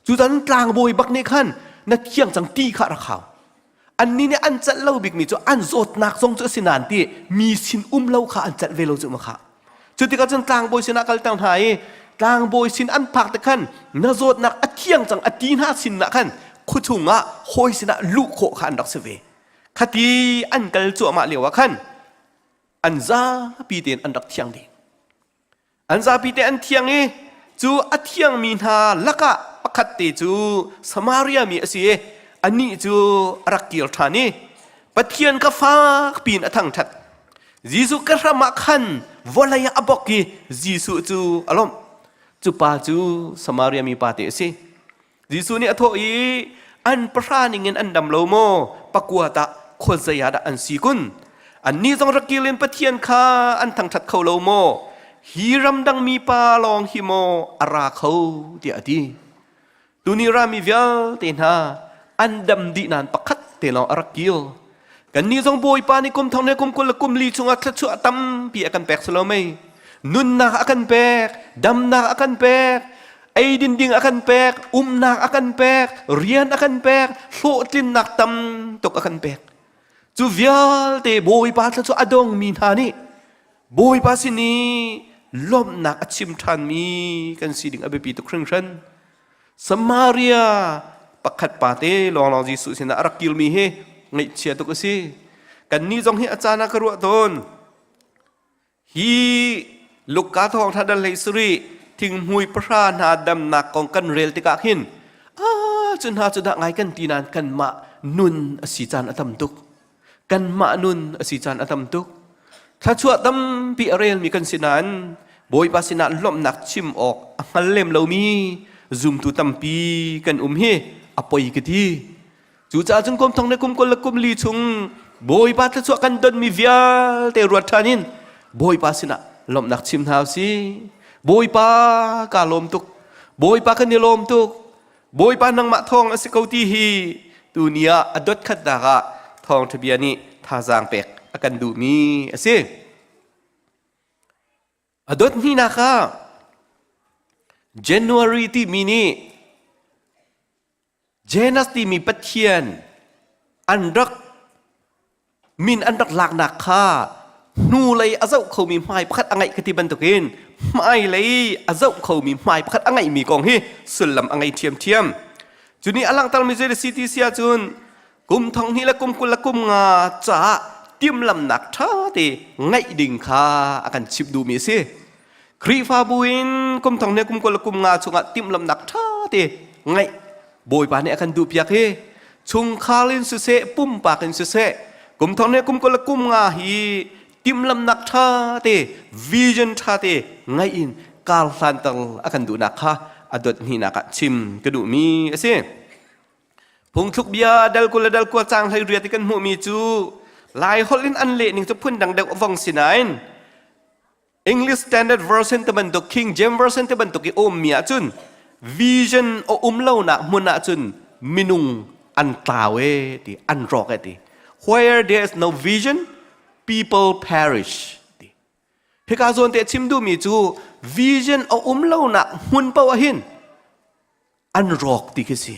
Cutan tlangbawi bak nih khan na thiang cang ti kha rak hau. Annih nih an celh lo bikmi cu an zawtnak zong cu a si nain ti mi sin um lo kha an celh ve lo cu ma kha. Cu tikah cun tlangbawi sinah kalter hna i tlangbawi sin an phak te khan na zawtnak a thiang cang a ti hna sin ah khan khuachung ah hawi sinah luh khawh kha an rak si ve. Khati an kal cuahmah lio ah khan an zapi tein an rak thiang dih. An zapite an thiang i cu a thiangmi hna lakah pakhat te cu Samaria mi a si i anih cu a rak kir ṭhan i Pathian kha fak piin a thangṭhat. Jesuh ka hram ah khan vawlei ah a bok i Jesuh cu a lawmh. Cu pa cu Samaria mi pa te a si. Jesuh nih a thawh i an pahra ningin an dam lo maw? Pakua tah khuazei ah dah an si kun? Annih zong rak kil in Pathian kha an thangṭhat kho lo maw? Hi ramdang mi pa lawng hi maw a ra kho? tiah a ti. Tuni rami vialte hna an dam dih nain pakhat te lawng a rak kil. Kannih zong Bawipa nih kum thong le kum 20 le kum li chungah thluachuah tampi a kan pek si lo mei? Nunnak a kan pek, damnak a kan pek, eidin ding a kan pek, umnak a kan pek, rian a kan pek, hlawhtlinnak tam tuk a kan pek. Cu vialte Bawipa thluachuah a dongmi hna nih Bawipa sin i lawmhnak a chim ṭhanmi kan si ding a biapi tuk hringhran. Samaria pakhat pa te lawnglawng Jesuh sinah a rak kirmi hi ngaihchia tuk a si. Kannih zong hi a caan ah ka ruah tawn. Hi Luka thawngṭha dal hlei sarih thinghmui pahra hna damnak kong kan rel tikah khin ah cu hna cu dah ngai kan ti nain kanmah nun a si caan a tam tuk. Kanmah nun a si caan a tam tuk. Thluachuah tampi a relmi kan si nain Bawipa sinah lawmhnak chim awk a hngal lem lomi zumtu tampi kan um hi a poi ka ti. Cucaah cun kum thong le kum 20 le kum li chung Bawipa thluachuah kan donmi vialte ruat ṭhan in Bawipa sinah lawmhnak chim hna usih. Bawipa kaa lawm tuk. Bawipa kan i lawm tuk. Bawipa nangmah thawng a si ko ti hi tuni ah a dot khatnak ah thawngṭha bia nih thazaang pek a kan duhmi a si. A dot hnihnak ah January timi nih Janus timi pathian an rak min an rak laknak kha hnulei a zoh khomi hmai pakhat a ngeih ka ti bantukin hmailei a zoh khomi hmai pakhat a ngeihmi kong hi sullam a ngei ṭhiamṭhiam. Cu nih a langhtermi zei si ti si ahcun kum thong hnih le kum 20 le kum nga caah timhlamnak ṭha te ngeih ding kha a kan chimh duhmi a si. Khrihfabu in kum thong hnih kum 20 le kum nga chungah timhlamnak ṭha te ngeih Bawipa nih a kan duhpiak hi chungkhar in siseh pumpak in siseh kum thong nih kum 20 le kum nga hi timhlamnak ṭha te vision ṭha te ngaih in kar hlanter a kan duhnak kha a dot hnihnak ah chim ka duhmi a si. Phungthluk bia dal 20 le dal 20 cang 18 ti kan hmuhmi cu Lai holh in an leh ning cu phun dang deuh a vong si nain English Standard Version te bantuk King James Version te bantuk i ummi ahcun vision a um lonak hmun ahcun minung an tlau e ti an rawk e ti where there is no vision people perish ti hika zawn te chim duhmi cu vision a um lonak hmun paoh ahhin an rawk ti khi si.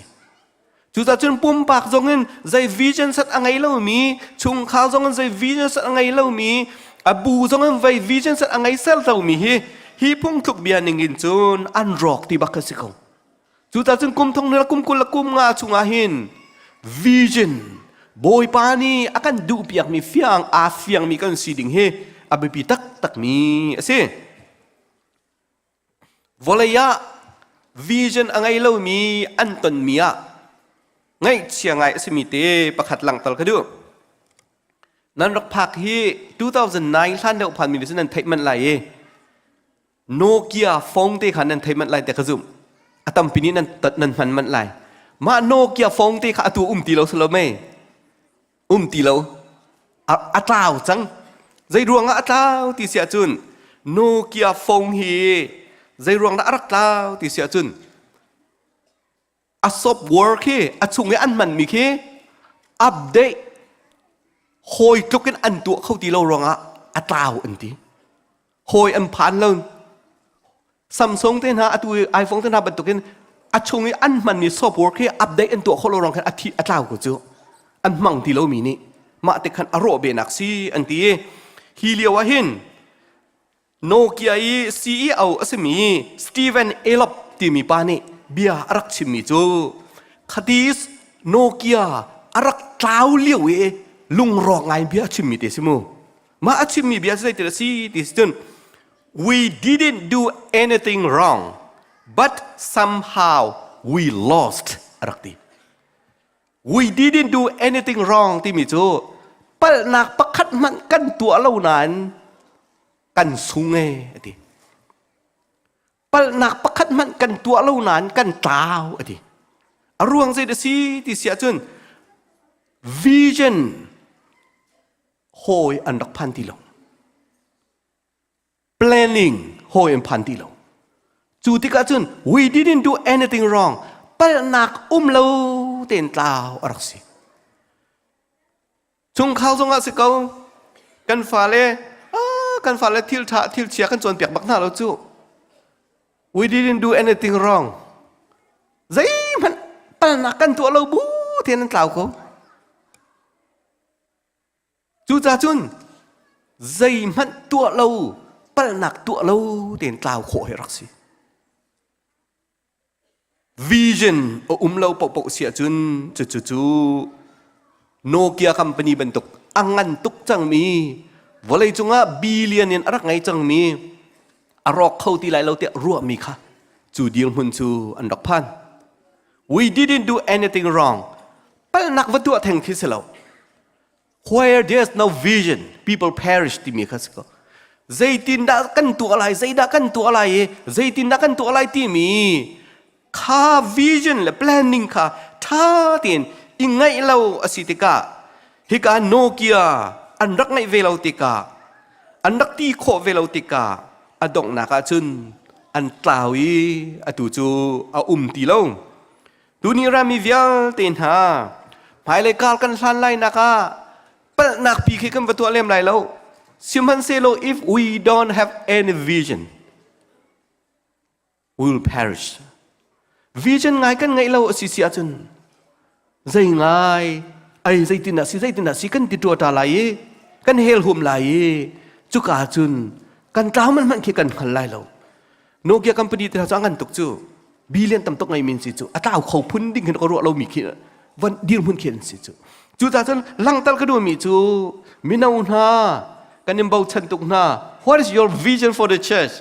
Cucaah cun pumpak zongin zei vision set a ngei lomi, chungkhar zongin zei vision set a ngei lomi, a bu zongin zei vision set a ngei ser lomi hi hi phungthluk bia ning in cun an rawk ti bak khi si ko. Cucaah cun kum thong le kum 20 le kum nga chungah hin vision Bawipa nih a kan duhpiakmi fiang aa fiangmi kan si ding hi a biapi taktakmi a si. Vawlei ah vision a ngei lomi an tonmi ah ngaihchia ngai a simi te pakhat langhter ka duh. Nan rak phak hi 2009 hlan deuh phanmi cu nan theih manh lai i Nokia phone te kha nan theih manh lai te ka zumh. A tampi nih nan nan hman manh lai. Mah Nokia phone te kha atu um ti lo si lo mei? Um ti lo a tlau cang zei ruangah a tlau ti si ahcun Nokia phone hi zei ruang dah a rak tlau ti si ahcun a software khi a chung i an hmanmi khi update hawi tluk in an tuah kho ti lo ruangah a tlau an ti hawi an phan lo Samsung te hna atu iPhone te hna bantukin a chung i an hmanmi software khi update an tuah khawh lo ruang khan a thi a tlau ko cu an hmang ti lomi nih mah te khan a rawh ve nak si an ti i hi lio ah hin Nokia i CEO a simi Steven Elop timi pa nih bia a rak chimmi cu khati Nokia a rak tlau lio i lungrawk ngai bia a chimmi te si mu Mah a chimmi bia cu zeitil a si ti si cun we didn't do anything wrong but somehow we lost a rak ti. We didn't do anything wrong timi cu palhnak pakhat hmanh kan tuah lo nain kan sung e a ti. Palhnak pakhat hmanh kan tuah lo nain kan tlau a ti. A ruang zei a si ti si ahcun vision hawi an rak phan ti lo planning hawi an phan ti lo cu tikah cun we didn't do anything wrong palhnak um lo tein tlau a rak si. Chungkhar zongah si ko. Kan fale ah kan fale thil ṭha thil chia kan cawnpiak bak hna lo cu. We didn't do anything wrong. Zeihmanh palnak kan tuah lo bu tein an tlau ko. Cucaah cun zeihmanh tuah lo palnak tuah lo tein tlau khawh hi rak si. Vision a um lo paohpaoh si ahcun cucu cu Nokia company bantuk a ngan tuk cangmi vawleicung ah billion in a rak ngei cangmi a rawk kho ti lai lo tiah ruahmi kha cu dirhmun cu an rak phan. We didn't do anything wrong. Palnak va tuah theng khi si lo. Where there's no vision, people perish timi kha si ko. Zeitindah kan tuah lai, zeidah kan tuah lai i zeitindah kan tuah lai timi kha vision le planning kha ṭha tein i ngaih lo a si tikah hika Nokia an rak ngaih ve lo tikah an rak ti khawh ve lo tikah a donghnak ah cun an tlau i atu cu a um ti lo. Tuni rami vialte hna hmailei kar kan hlan lai nak ah palhnak pi khi kan va tuah lem lai lo. Sihmanhsehlaw if we don't have any vision we will perish. Vision ngai kan ngeih lo a si si ahcun zei ngai ai zeitin dah si zeitin dah si kan ti tua ta lai i kan hel hum lai i cuka cun kan tlau man hmanh khi kan hngal lai lo. Nokia company te cu a ngan tuk cu billion tam tuk ngei min si cu a tlau kho phun ding hin ka ruah lomi khi van dirhmun khi an si cu cucaah cun langter ka duhmi cu mino hna kan in bochan tuk hna what is your vision for the church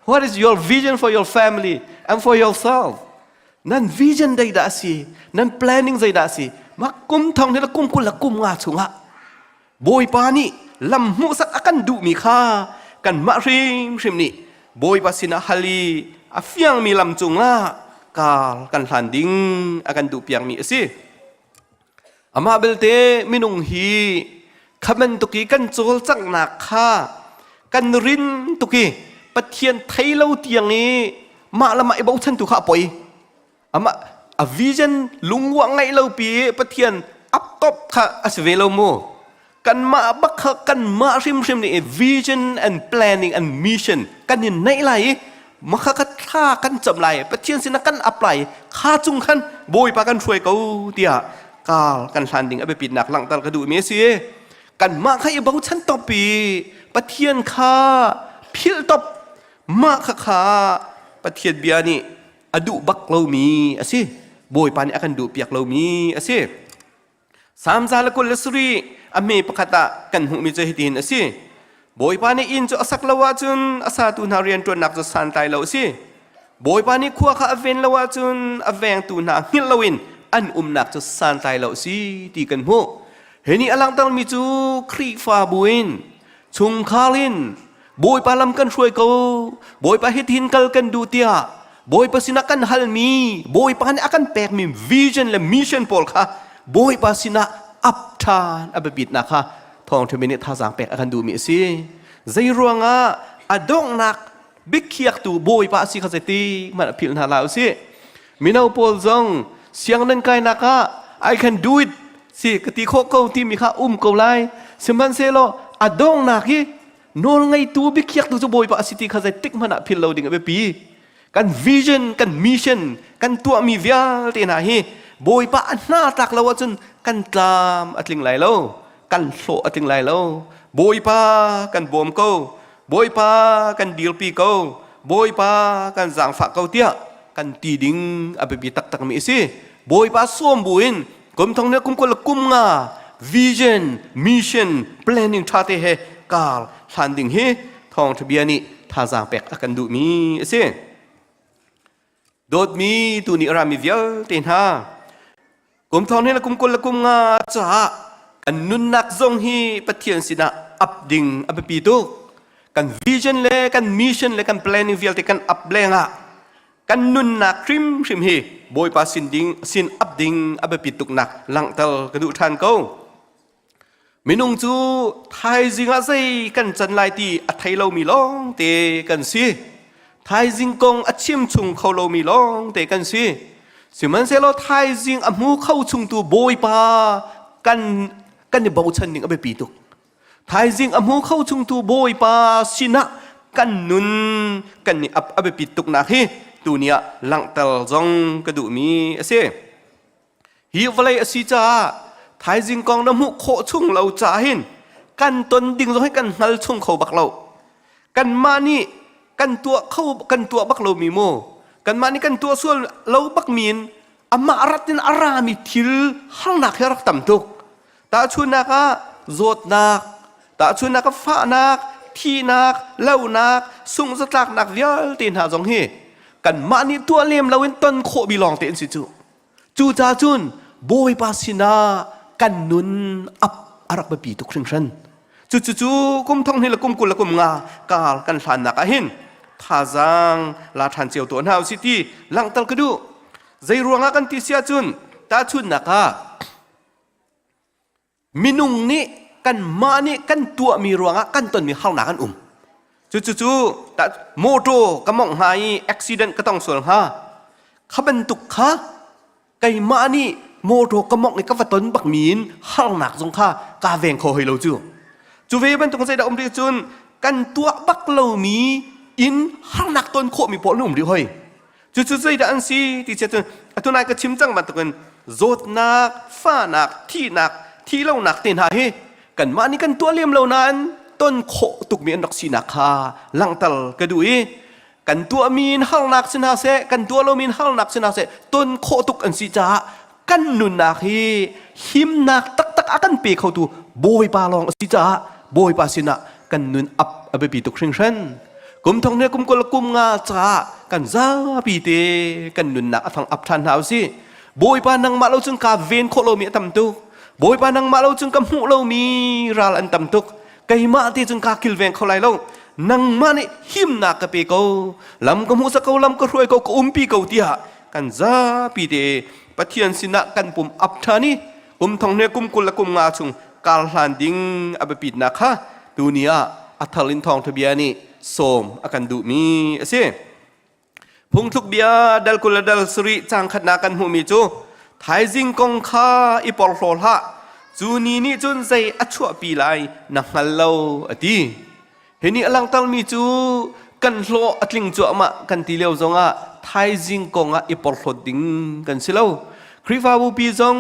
what is your vision for your family and for yourself nan vision zei dah a si nan planning zei dah a si mah kum thong ni le kum 20 le kum nga chungah Bawipa nih lam hmuhsak a kan duhmi kha kanmah hrimhrim nih Bawipa sinah hal i a fiangmi lam cungah kar kan hlan ding a kan duhpiakmi a si. Amah belte minung hi kha bantuk i kan cawlcanghnak kha kan rin tuk i Pathian thei lo tiang i mah le mah i bochan tu kha a poi. Amah a vision lungruah ngeih lo pi Pathian up top kha a si ve lo mu. Kanmah bak kha kanmah hrimhrim nih vision and planning and mission kan in neih lai i makha kha thla kan cam lai Pathian sinah kan ap lai kha cung khan Bawipa kan hruai ko tiah kal kan hlan ding a biapitnak langhter ka duhmi a si. Kanmah kha i bochan top i Pathian kha philh top mah kha kha Pathian bia nih a duh bak lomi a si bawipa nih a kan duh piak lomi a si Salm 127 a hme pakhat ah kan hmuhmi cu hitin a si Bawipa nih inn cu a sak lo ahcun a satu hna rianṭuannak cu santlai lo a si Bawipa nih khua kha a ven lo ahcun a vengtu hna hngilh loin an umnak cu santlai lo a si ti kan hmuh hi nih a langhtermi cu Khrihfabu in chungkhar in Bawipa lam kan hruai ko Bawipa hitin kal kan duh tiah Bawipa sinah kan halmi Bawipa nih a kan pekmi vision le mission pawl kha Bawipa sinah ap ṭhan a biapitnak kha thawngṭha mi nih thazaang pek a kan duhmi a si zei ruangah a donghnak biakhiaktu Bawipa a si kha zeiti hmanh a philh hna hlah usih mino pawl zong siang nan kainak ah I can do it si ka ti khawh ko timi kha um ko lai sihmanhsehlaw a donghnak hi Nawlngeitu biakhiaktu cu Bawipa a si ti kha zeitik hmanh ah philh lo ding a biapi. Kan vision, kan mission, kan tuahmi vialte hna hi Bawipa a hna tlak lo ahcun kan tlam a tling lai lo, kan hlawh a tling lai lo. Bawipa kan bawm ko, Bawipa kan dirpi ko, Bawipa kan zaangfah ko tiah kan ti ding a biapi taktakmi a si. Bawipa sawm buin kum thong ne kum kul kum nga vision mission planning ṭha te he kar hlan ding hi thawngṭha bia nih thazaang pek a kan duhmi a si dawtmi tu nih rami vialte hna kum thong ne kum kul le kum nga caah kan nunnak zong hi Pathian sinah ap ding a biapi tuk kan vision le kan mission le kan planning vialte kan ap lengah kan nunnak hrimhrim hi Bawipa sin ding sin ap ding a biapit tuknak langhter ka duh ṭhan ko. Minung cu thaizing ah zei kan can lai ti a thei lomi lawng te kan si. Thaizing kong a chim chung kho lomi lawng te kan si. Sihmanhsehlaw thaizing a hmu kho chungtu Bawipa kan Kan i bochan ning a biapi tuk. Thaizing a hmu kho chungtu Bawipa sinah kan nun kan i ap a biapit tuknak hi tuni ah langhter zong ka duhmi a si. Hi vawlei a si caah thaizing kong na hmuh khawh chung lo caah hin kan ton ding zong hi kan hngal chung kho bak lo. Kanmah nih kan tuah kho kan tuah bak lomi mu kanmah nih kan tuah sual lo bak mi in amah rat in a rami thil harnak hi a rak tam tuk. Tahchunhnak ah zawtnak, tahchunhnak ah fahnak, thihnak, lohnak, sungh-zatlaknak vialte hna zong hi kanmah nih tuah lem loin ton khawh mi lawng te an si cu. Cucaah cun Bawipa sinah kan nun ap a rak biapi tuk hringhran. Cucu kum thong hnih le kum 20 le kum nga kar kan hlannak ah hin thazaang la ṭhan cio tuah hna usih ti langhter ka duh. Zei ruangah kan ti si ahcun tahchunhnak ah Minung nih kanmah nih kan tuahmi ruangah kan tonmi harnak an um. Cucu motor ka mawngh hnga i accident ka tong sual hnga. Kha bantuk kha keimah nih motor ka mawngh i ka va ton bakmi in harnak zong kha kaa veng kho hoi lo cu. Cu ve bantuk zeidah um rih cun kan tuah bak lomi in harnak ton khawhmi pawl an um rih hoi. Cucu zeidah an si ti cun atu nai ka chim cang bantukin zawtnak, fahnak, thihnak, thihlonak te hna hi kanmah nih kan tuah lem lo nain ton khawh tukmi an rak sinak kha langhter ka duh i kan tuahmi in harnak si hna seh kan tuah lomi in harnak si hna seh ton khawh tuk an si caah kan nunnak hi himnak taktak a kan pe khotu Bawipa lawng a si caah Bawipa sinah kan nun ap a biapi tuk hringhran. Kum thong ne kum kul kum nga caah kan zapi te kan nunnak a thang ap ṭhan hna usih. Bawipa nangmah lo cun kaa ven khawh lomi a tam tuk. Bawipa nangmah lo cun ka hmuh lomi ral an tam tuk. Keimah te cun kaa kilveng kho lai lo. Nangmah nih himnak ka pe ko. Lam ka hmuhsak ko, lam ka hruai ko, ka umpi ko tiah kan zapi te Pathian sinah kan pum ap ṭhan i kum thong hne kum 20 le kum nga chung kar hlan ding a biapitnak kha tuni ah a thar in thawngṭha bia nih sawm a kan duhmi a si. Phungthluk bia dal 20 le dal sarih caang khatnak kan hmuhmi cu thaizing kong kha i porhlaw hlah cu ni nih cun zei a chuahpi lai na hngal lo a ti. Hi nih a langhtermi cu kan hlawh a tling cuahmah kan ti lio zongah thaizing kongah i porhlawt ding kan si lo. Khrihfabu pi zong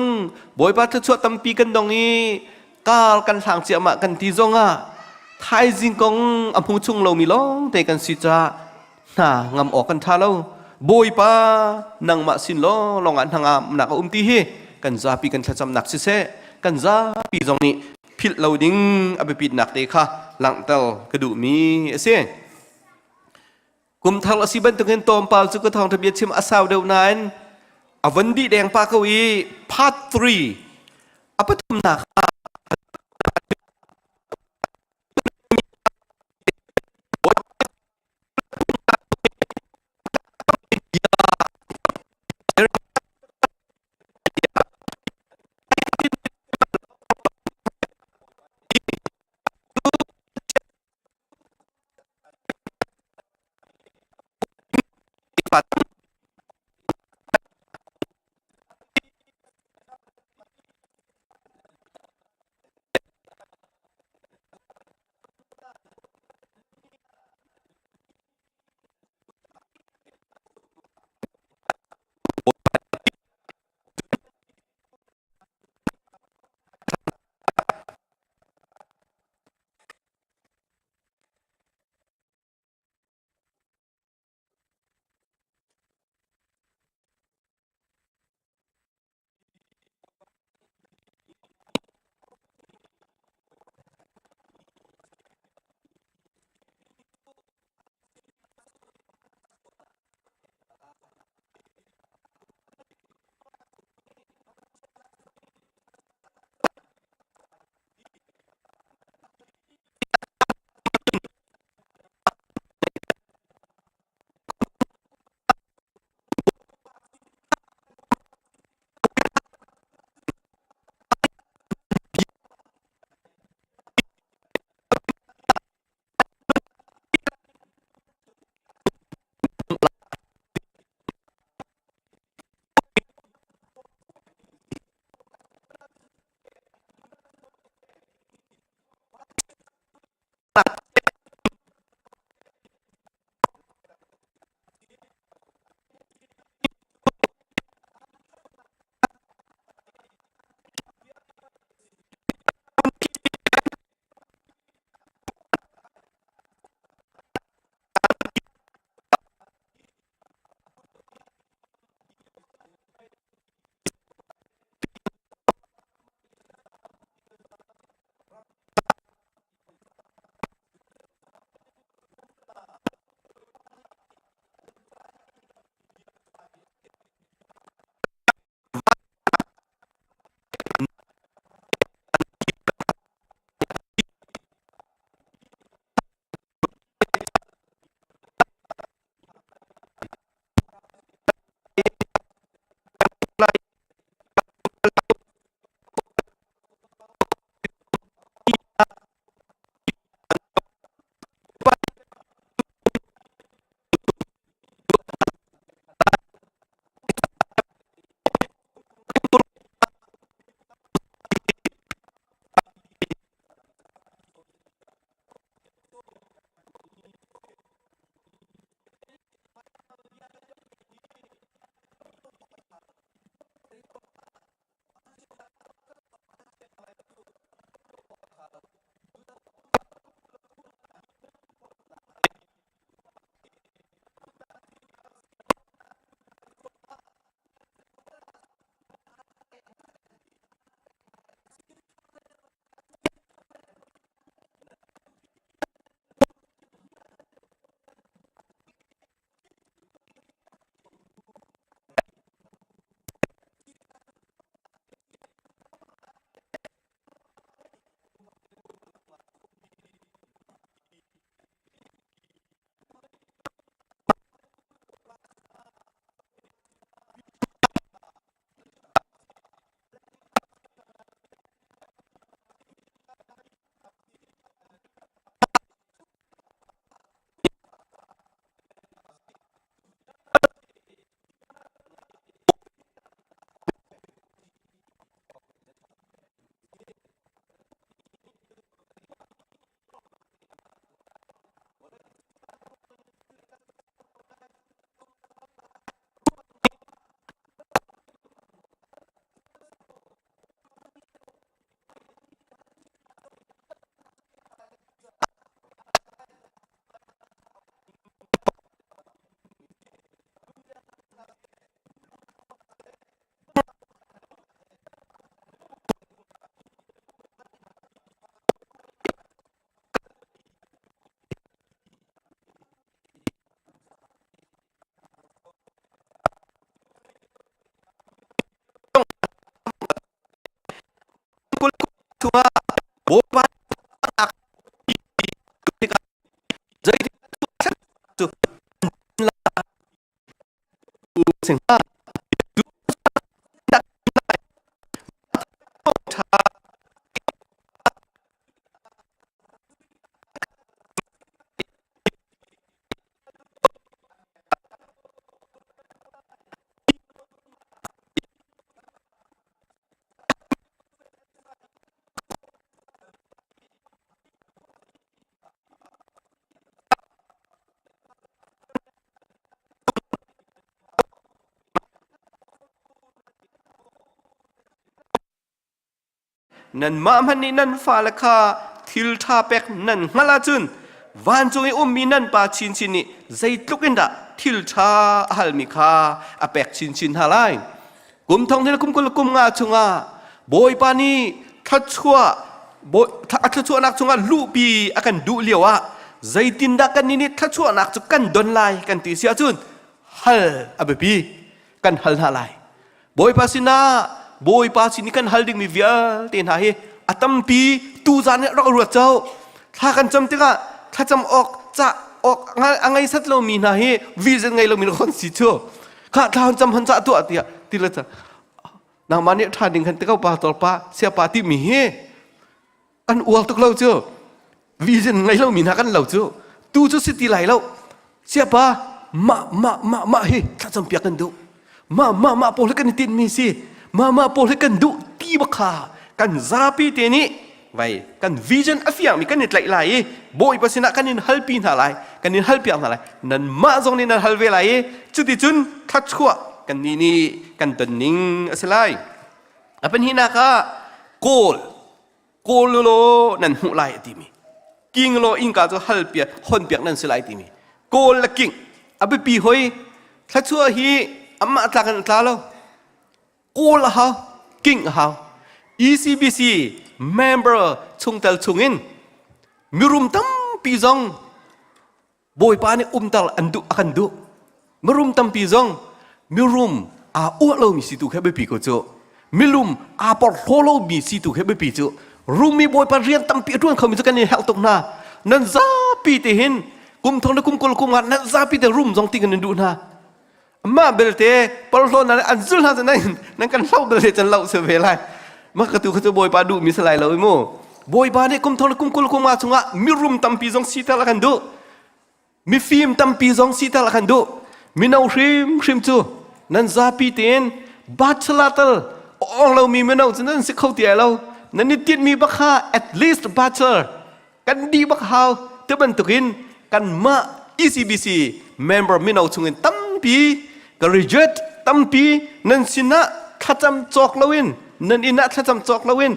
Bawipa thluachuah tampi kan dong i kar kan hlang ciahmah kan ti zongah thaizing kong a hmu chung lomi lawng te kan si caah hna ngam awk kan ṭha lo. Bawipa nangmah sin lawnglawng ah hnangamnak a um ti hi kan zapi kan thlacamnak siseh kan zapi zong nih philh lo ding a biapitnak te kha langhter ka duhmi a si. Kum thar a si bantukin tlawmpal cu ka thawngṭha bia chim a sau deuh nain a von dih deng pa ko i part 3 a pathumnak ah chungah Bawipa tikah zeitin cu sing Nanmah hmanh nih nan fale kha thil ṭha pek nan hngalh ahcun vancung i ummi nan Pa chinchin nih zeitluk in dah thil ṭha a halmi kha a pek chinchin hna lai. Kum thong hnih le kum 20 kum nga chungah Bawipa nih thluachuah a thluachuahnak chungah luhpi a kan duh lio ah zeitindah kannih nih thluachuahnak cu kan don lai kan ti si ahcun hal a biapi kan hal hna lai. Bawipa sinah Bawipa sin i kan hal dingmi vialte hna hi a tampi tuzan nih rak ruat co thla kan cam tikah thlacam awk ca awk a ngei set lomi hna hi vision ngei lomi khon si chu kha thla han cam han ca tuah tiah ti le nangmah nih ṭha ding khan te ko pa tor pa sia pa ti mi hi an uar tuk lo cu vision ngei lomi hna kan lo cu tu cu si ti lai lo siapa mah mah mah mah hi thlacam piak kan duh mah mah mah pawl hi kan i tinhmi si mah mah pawl hi kan duh ti bak kha kan zapi te nih vai kan vision a fiangmi kan i tlaih lai i bawipa sinah kan in halpi hna lai kan in halpiak hna lai nan mah zong nih nan hal ve lai i cuticun thluachuah kan nih nih kan ton ning a si lai a pahnihnak ah kawl kawl law nan hmuh lai a timi king law innka cu hal piak hon piak nan si lai timi kawl le king a biapi hoi thlachuah hi amah tlak in a tla lo kawl a hau king a hau ECBC member chungtel chungin mirum tampi zong Bawipa nih umter an duh a kan duh. Mirum tampi zong mirum aa uah lomi si tu kha biapi ko cu. Milum aa porhlaw lomi si tu kha biapi cu. Rumi Bawipa rian tampi a ṭuan khomi cu kan in herh tuk hna. Nan zapi te hin kum thong le kum kul kum nga nan zapi te rum zong ti kan in duh hna. Mah belte porhlaw nan an zul hna nan nan kan hloh belte can loh se ve lai. Mah ka tu kha cu Bawipa duh mi si lai lo i mu. Bawipa nih kum thong le kum 20 kum nga chungah mirum tampi zong siter a kan duh. Mifim tampi zong siter a kan duh. Mino hrimhrim cu nan zapi tein bachelor tal ong lomi mino cu nan si kho ti ai lo. Nan i tinhmi bak kha at least bachelor kan dih bak hau ti bantukin kanmah ECBC member mino chungin tampi graduate tampi nan sinah thlacam cawk loin nan inn ah thlacam cawk loin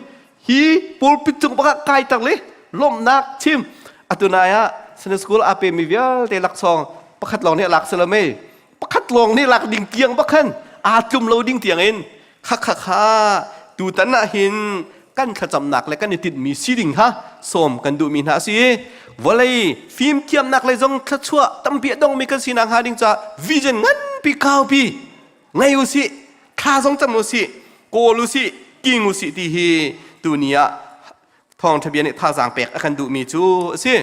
hi pulpit cung bak kai tak le lawmhnak chim atu nai ah Sunday school a pe mi vialte laksawng pakhat lawng nih lak si lo mei pakhat lawng nih lak ding tiang bak khan aa tlum lo ding tiang in kha kha kha tutan ah hin kan thlacamnak le kan i tinhmi si ding kha sawm kan duhmi hna a si i vawlei fimthiamnak lei zong thluachuah tampi a dongmi kan sinak hnga ding caah vision nganpi kaupi ngei u sih thla zong cam u sih kawl u sih king u sih ti hi tuni ah thawngṭha bia nih thazaang pek a kan duhmi cu a si.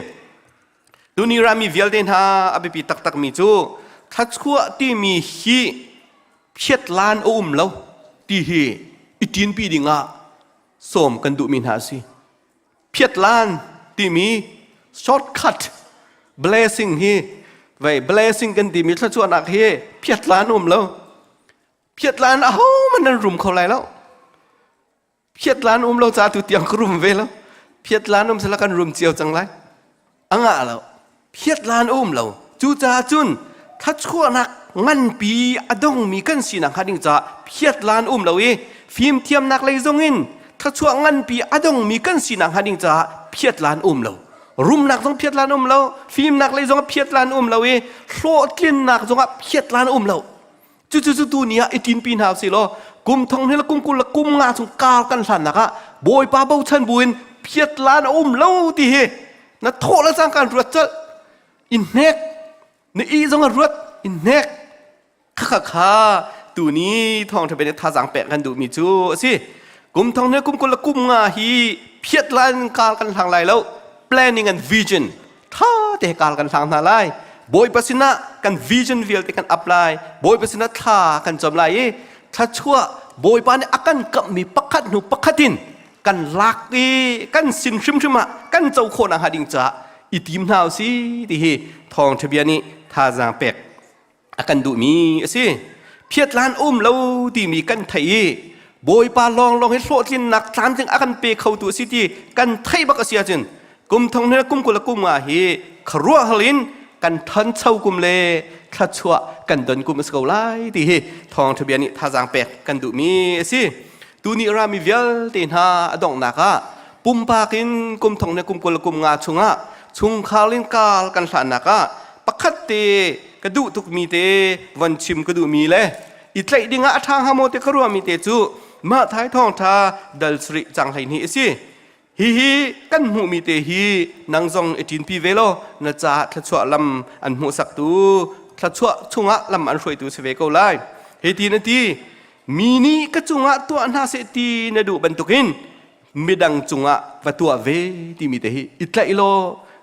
Tuni rami vialte hna a biapi taktakmi cu thluachuah timi hi phiatlan a um lo ti hi i ṭinpi dingah sawm kan duhmi hna a si. Phiatlan timi shortcut blessing hi vei blessing kan timi thluachuahnak hi phiatlan um lo. Phiatlan ahohmanh nan rum kho lai lo. Phiatlan um lo ca tu tiang ka rum ve lo. Phiatlan um sala kan rum cio cang lai. A ngah lo. Phiatlan um lo. Cucaah cun thluachuahnak nganpi a dongmi kan sinak hnga ding caah phiatlan um lo i fimthiamnak lei zong in thluachuah nganpi a dongmi kan sinak hnga ding caah phiatlan um lo. Rumnak zong phiatlan um lo, fimnak lei zong phiatlan um lo i hlawhtlinnak zongah phiatlan um lo. Cucu cu tu ni ah i ṭinpi hna usih law kum thong hnih le kum 20 le kum nga chung kar kan hlannak ah Bawipa bochan buin phiatlan a um lo ti hi na thawh le cangka in ruat colh in hnek na ih zong a ruat in hnek khakha kha tuni thawngṭha bia nih thazaang pek kan duhmi cu a si. Kum thong ne kum kul le kum nga hi phiat lan kal kan hlang lai lo. Planning and vision tha te kal kan hlang hna lai. Bawipa sinah kan vision vialte kan up lai. Bawipa sinah thla kan cam lai i thluachuah Bawipa nih a kan kamhmi pakhat hnu pakhat in kan lak i kan sin hrimhrim ah kan co khawh nakhnga ding caah i tim hna u si ti hi thawngṭha bia nih thazaang pek a kan duhmi a si. Phiatlan um lo timi kan theih i Bawipa lawnglawng hi hlawhtlinnak tlamtling a kan pe khotu a si ti kan theih bak a si ahcun kum thong hnih kum 20 le kum nga hi khuaruahhal in kan thancho kum le thluachuah kan don kum a si ko lai ti hi thawngṭha bia nih thazaang pek kan duhmi a si. Tuni rami vialte hna a donghnak ah pumpak in kum thong le kum 20 kum nga chungah chungkhar in kaal kan hlannak ah pakhat te ka duh tukmi te von chim ka duhmi le i tlaih dingah a ṭha hnga maw ti ka ruahmi te cu mah thai thawngṭha dal sarih cang 12 a si. Hihi kan hmuhmi te hi nang zong i ṭinpi ve law na caah thluachuah lam an hmuhsaktu thluachuah chungah lam an hruaitu si ve ko lai. Hi ti na ti, mi nih ka cungah tuah hna seh ti na duh bantukin midang cungah va tuah ve timi te hi i tlaih law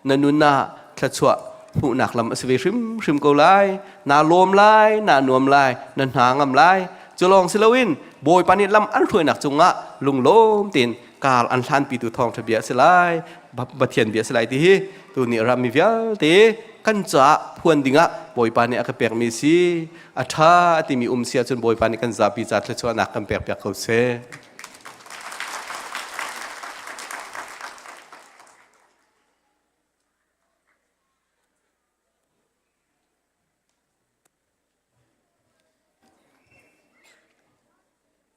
na nun ah thluachuah hmuhnak lam a si ve hrimhrim ko lai. Naa lawm lai, naa nuam lai, na hna ngam lai. Cu lawng si loin Bawipa nih lam an hruainak cungah lunglawm tein kar an hlanpitu thawngṭha bia a si lai Pathian bia a si lai ti hi tuni rammi vialte kan caah phuan dingah Bawipa nih a ka pekmi si a ṭha a timi um si ahcun Bawipa nih kan zapi ca thluachuahnak kan pekpiak ko seh.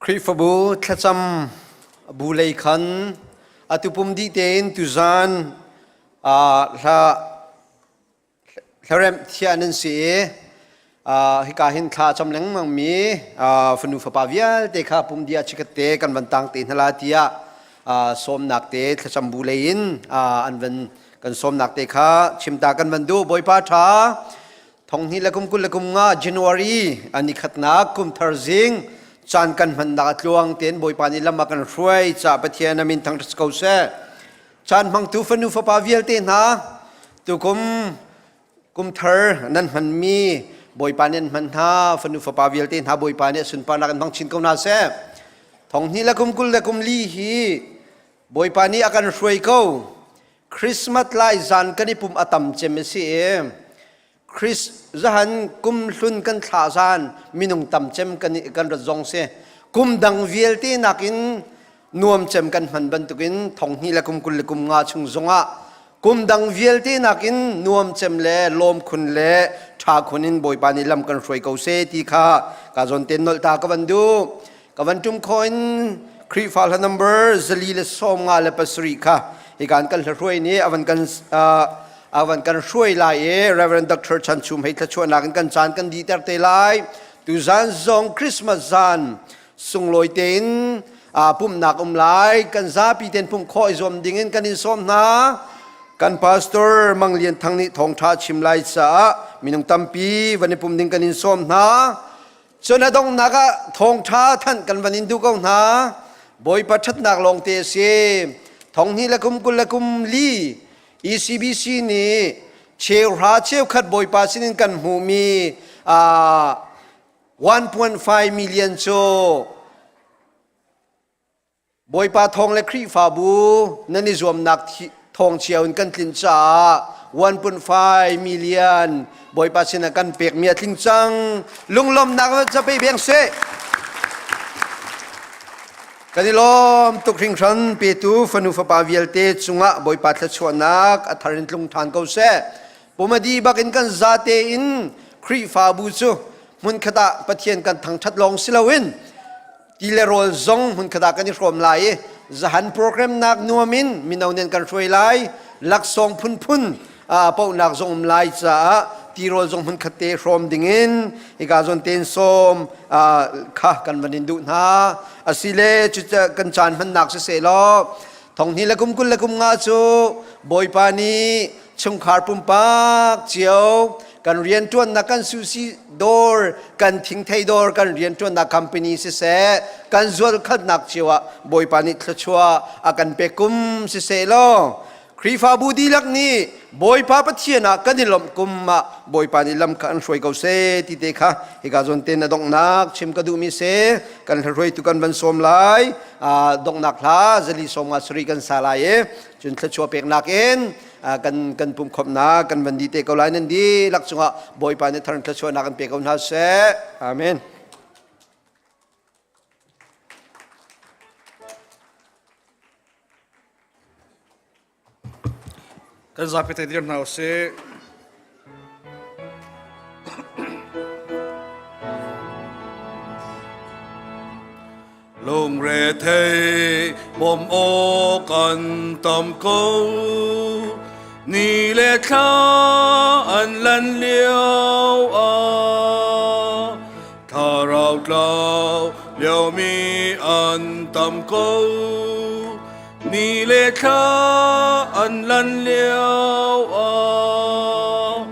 Khrihfabu thlacam bu lei khan atu pum dih tein tuzan hla hlaremh thiah nan si i hika hin thla a cam lengmang mi fanu fapa vialte kha pum dih ah chikkhat te kan van tang te hna la tiah sawmnak te thlacam bu lei in an van kan sawmnak te kha chimta kan van duh Bawipa ṭha Thonghnih le kum 20 le kum nga January an i khatnak kum thar zing caan kan hmannak a tluang tein Bawipa nih lam a kan hruai ca Pathian a min thangṭhat ko seh. Caan hmangtu fanu fapa vialte hna tukum kum thar nan hmanmi Bawipa nih an hman hna fanu fapa vialte hna Bawipa nih a sunparnak in hmang chin ko hna seh. Thonghnih le kum 20 le kum li hi Bawipa nih a kan hruai ko. Christmas lai zan kan i pum a tam cem a si i Chris zahan kum hlun kan thlah zan minung tam cem kan kan rat zong si kum dang vialte nakin nuam cem kan hman bantukin thong hnih le kum 20 le kum nga chung zongah kum dang vialte nakin nuam cem le lawm khun le ṭha khun in Bawipa nih lam kan hruai ko seh ti kha ka zawn ten nolh ta ka van duh Ka van ṭum khawh in Khrihfa hla number 457 kha hikan kan hla nih avan kan avan kan hruai lai i Reverend Dr. Chan Chum hei thlachuahnak in kan caan kan dihter te lai. Tuzan zong Christmas zan sunglawi tein pumhnak um lai kan zapi ten pumh khawh i zuam ding in kan in sawm hna. Kan pastor Mang Lian Thang nih thawngṭha chim lai caah minung tampi van i pum ding kan in sawm hna. Cun a donghnak ah thawngṭha thanh kan van in duh ko hna. Bawipa ṭhatnak lawngte a si. Thonghnih le kum 20 le kum li ECBC nih cheuhra cheukhat Bawipa sinin kan hmuhmi 1.5 million cu Bawipa thawng le Khrihfabu nan i zuamnak thawng cio in kan tlin caah 1.5 million Bawipa sinah kan pekmi a tling cang. Lunglawmnak va pe beng seh. Kan i lawm tuk hringhran petu fanu fapa vialte cungah Bawipa thluachuahnak a thar in tlung ṭhan ko seh. Pumadi bakin kan zate in Khrihfabu cu hmunkhat ah Pathian kan thangṭhat lawng si loin ti le rawl zong hmunkhat ah kan i hrawm lai i zahan program nak nuam in mino nen kan hruai lai laksawng phunphun pohnak zong um lai caah tirawl zong hmunkhat te hrawm dingin hika zawn ten sawm kha kan van in duh hna asile cu kan caan hmannak siseh law thonghni le kum 20 le kum nga cu bawipa nih chungkhar pumpak cio. Kan rianṭuannak kan sushi dawr, kan thingthei dawr, kan rianṭuannak company siseh, kan zualkhatnak cio ah Bawipa nih thluachuah a kan pek kum siseh law Khrihfabu dihlak nih Bawipa Pathian ah kan i lawmh kum ah Bawipa nih lam kha an hruai ko seh ti te kha hika zawn te na donghnak chim ka duhmi si kan hruaitu kan van sawm lai donghnak hla zali sawm nga sari kan sa lai i cun thluachuah peknak in kan kan pumkhawmhnak kan van di te ko lai nan dihlak cungah Bawipa nih thar thluachuahnak kan pe ko hna seh amen Kan zapi te dir hna usih. Lungre thei bawm aw kan tam ko ni le thla an lan lio ah thlarau tlau liomi an tam ko Ni le thla an lan lio ah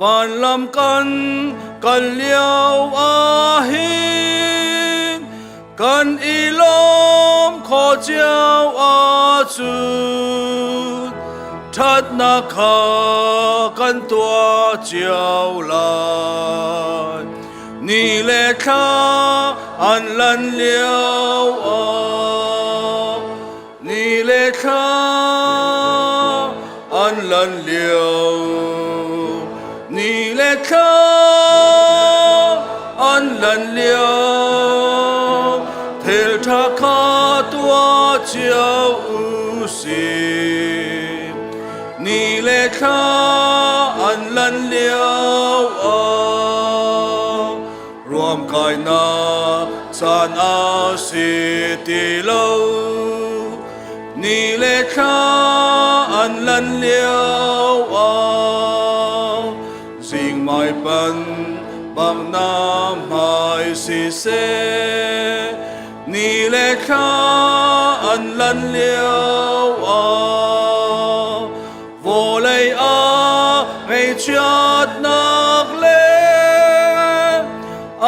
vanlam kan kal lio ah hin kan i lawm kho cio ahcun ṭhatnak kha kan tuah cio lai. Ni le thla an lan lio ah ni le thla an lan lio ni le thla an lan lio thil ṭha kha tuah cio u sih Ni le thla an lan lio ah ruamkainak caan a si ti lo. Ni le thla an lan lio ah zingmai pan bang na hmai siseh Ni le thla an lan lio ah vawlei ah ngaihchiatnak le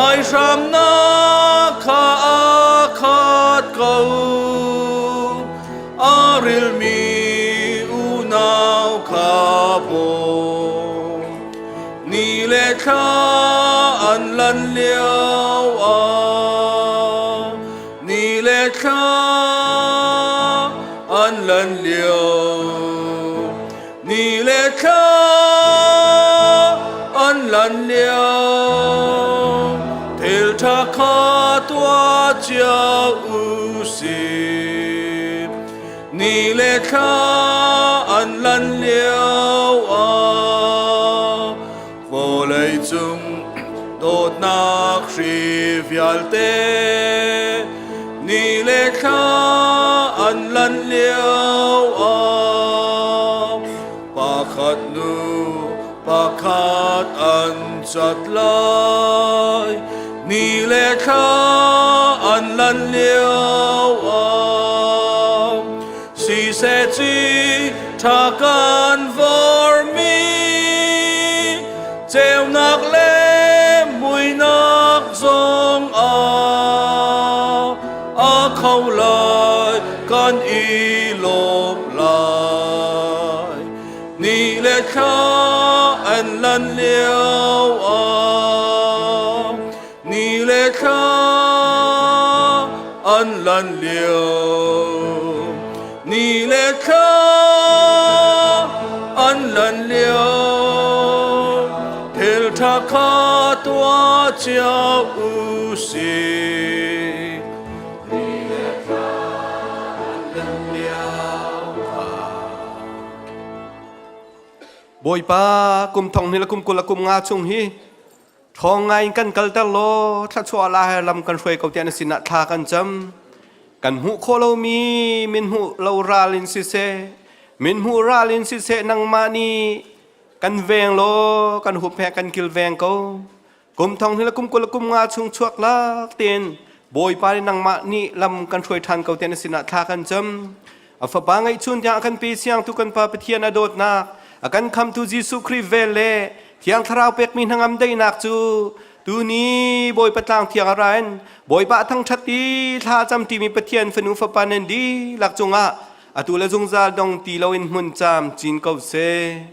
aihramnak kha a khat ko. A rilmi unau kha bawm. Ni le thla an lan lio ah ni le thla an lan lio ni le thla an lan lio thil ṭha kha tuah cio u sih Ni le thla an lan lio ah vawlei cung dawtnak hri vialte ni le thla an lan lio ah pakhat nu pakhat an cat lai ni le thla an lan lio ah siseh ci tha kan vormi ceunak le muinak zong ah a kho lai kan i lawm lai Ni le thla an lan lio ah ni le thla an lan lio ni le thla an lan lio thil ṭha kha tuah cio u sih ni le thla an lan lio ah Bawipa kum thong hnih le kum 20 le kum nga chung hi ṭhawng ngai in kan kalter law thluachuah la he lam kan hruai ko tiah na sinah thla kan cam. Kan hmuh khawh lomi min hmuh lo ral in siseh, min hmuh ral in siseh nangmah nih kan veng law kan hup he kan kilveng ko. Kum thong hnih le kum 20 le kum nga chung chuak lak tein Bawipa nih nangmah nih lam kan hruai ṭhan ko tiah na sinah thla kan cam. A fapa ngeihchun tiang a kan pe siangtu kan Pa Pathian a dawtnak, a kan khamtu Jesuh Khrih vel le Thiang Thlarau pekmi hnangam daihnak cu tuni Bawipa tlang thiang a ra in Bawipa thangṭhat i thla cam ṭimi Pathian fanu fapa nan dihlak cungah atu le zungzal dong ti loin hmun caam cin ko seh.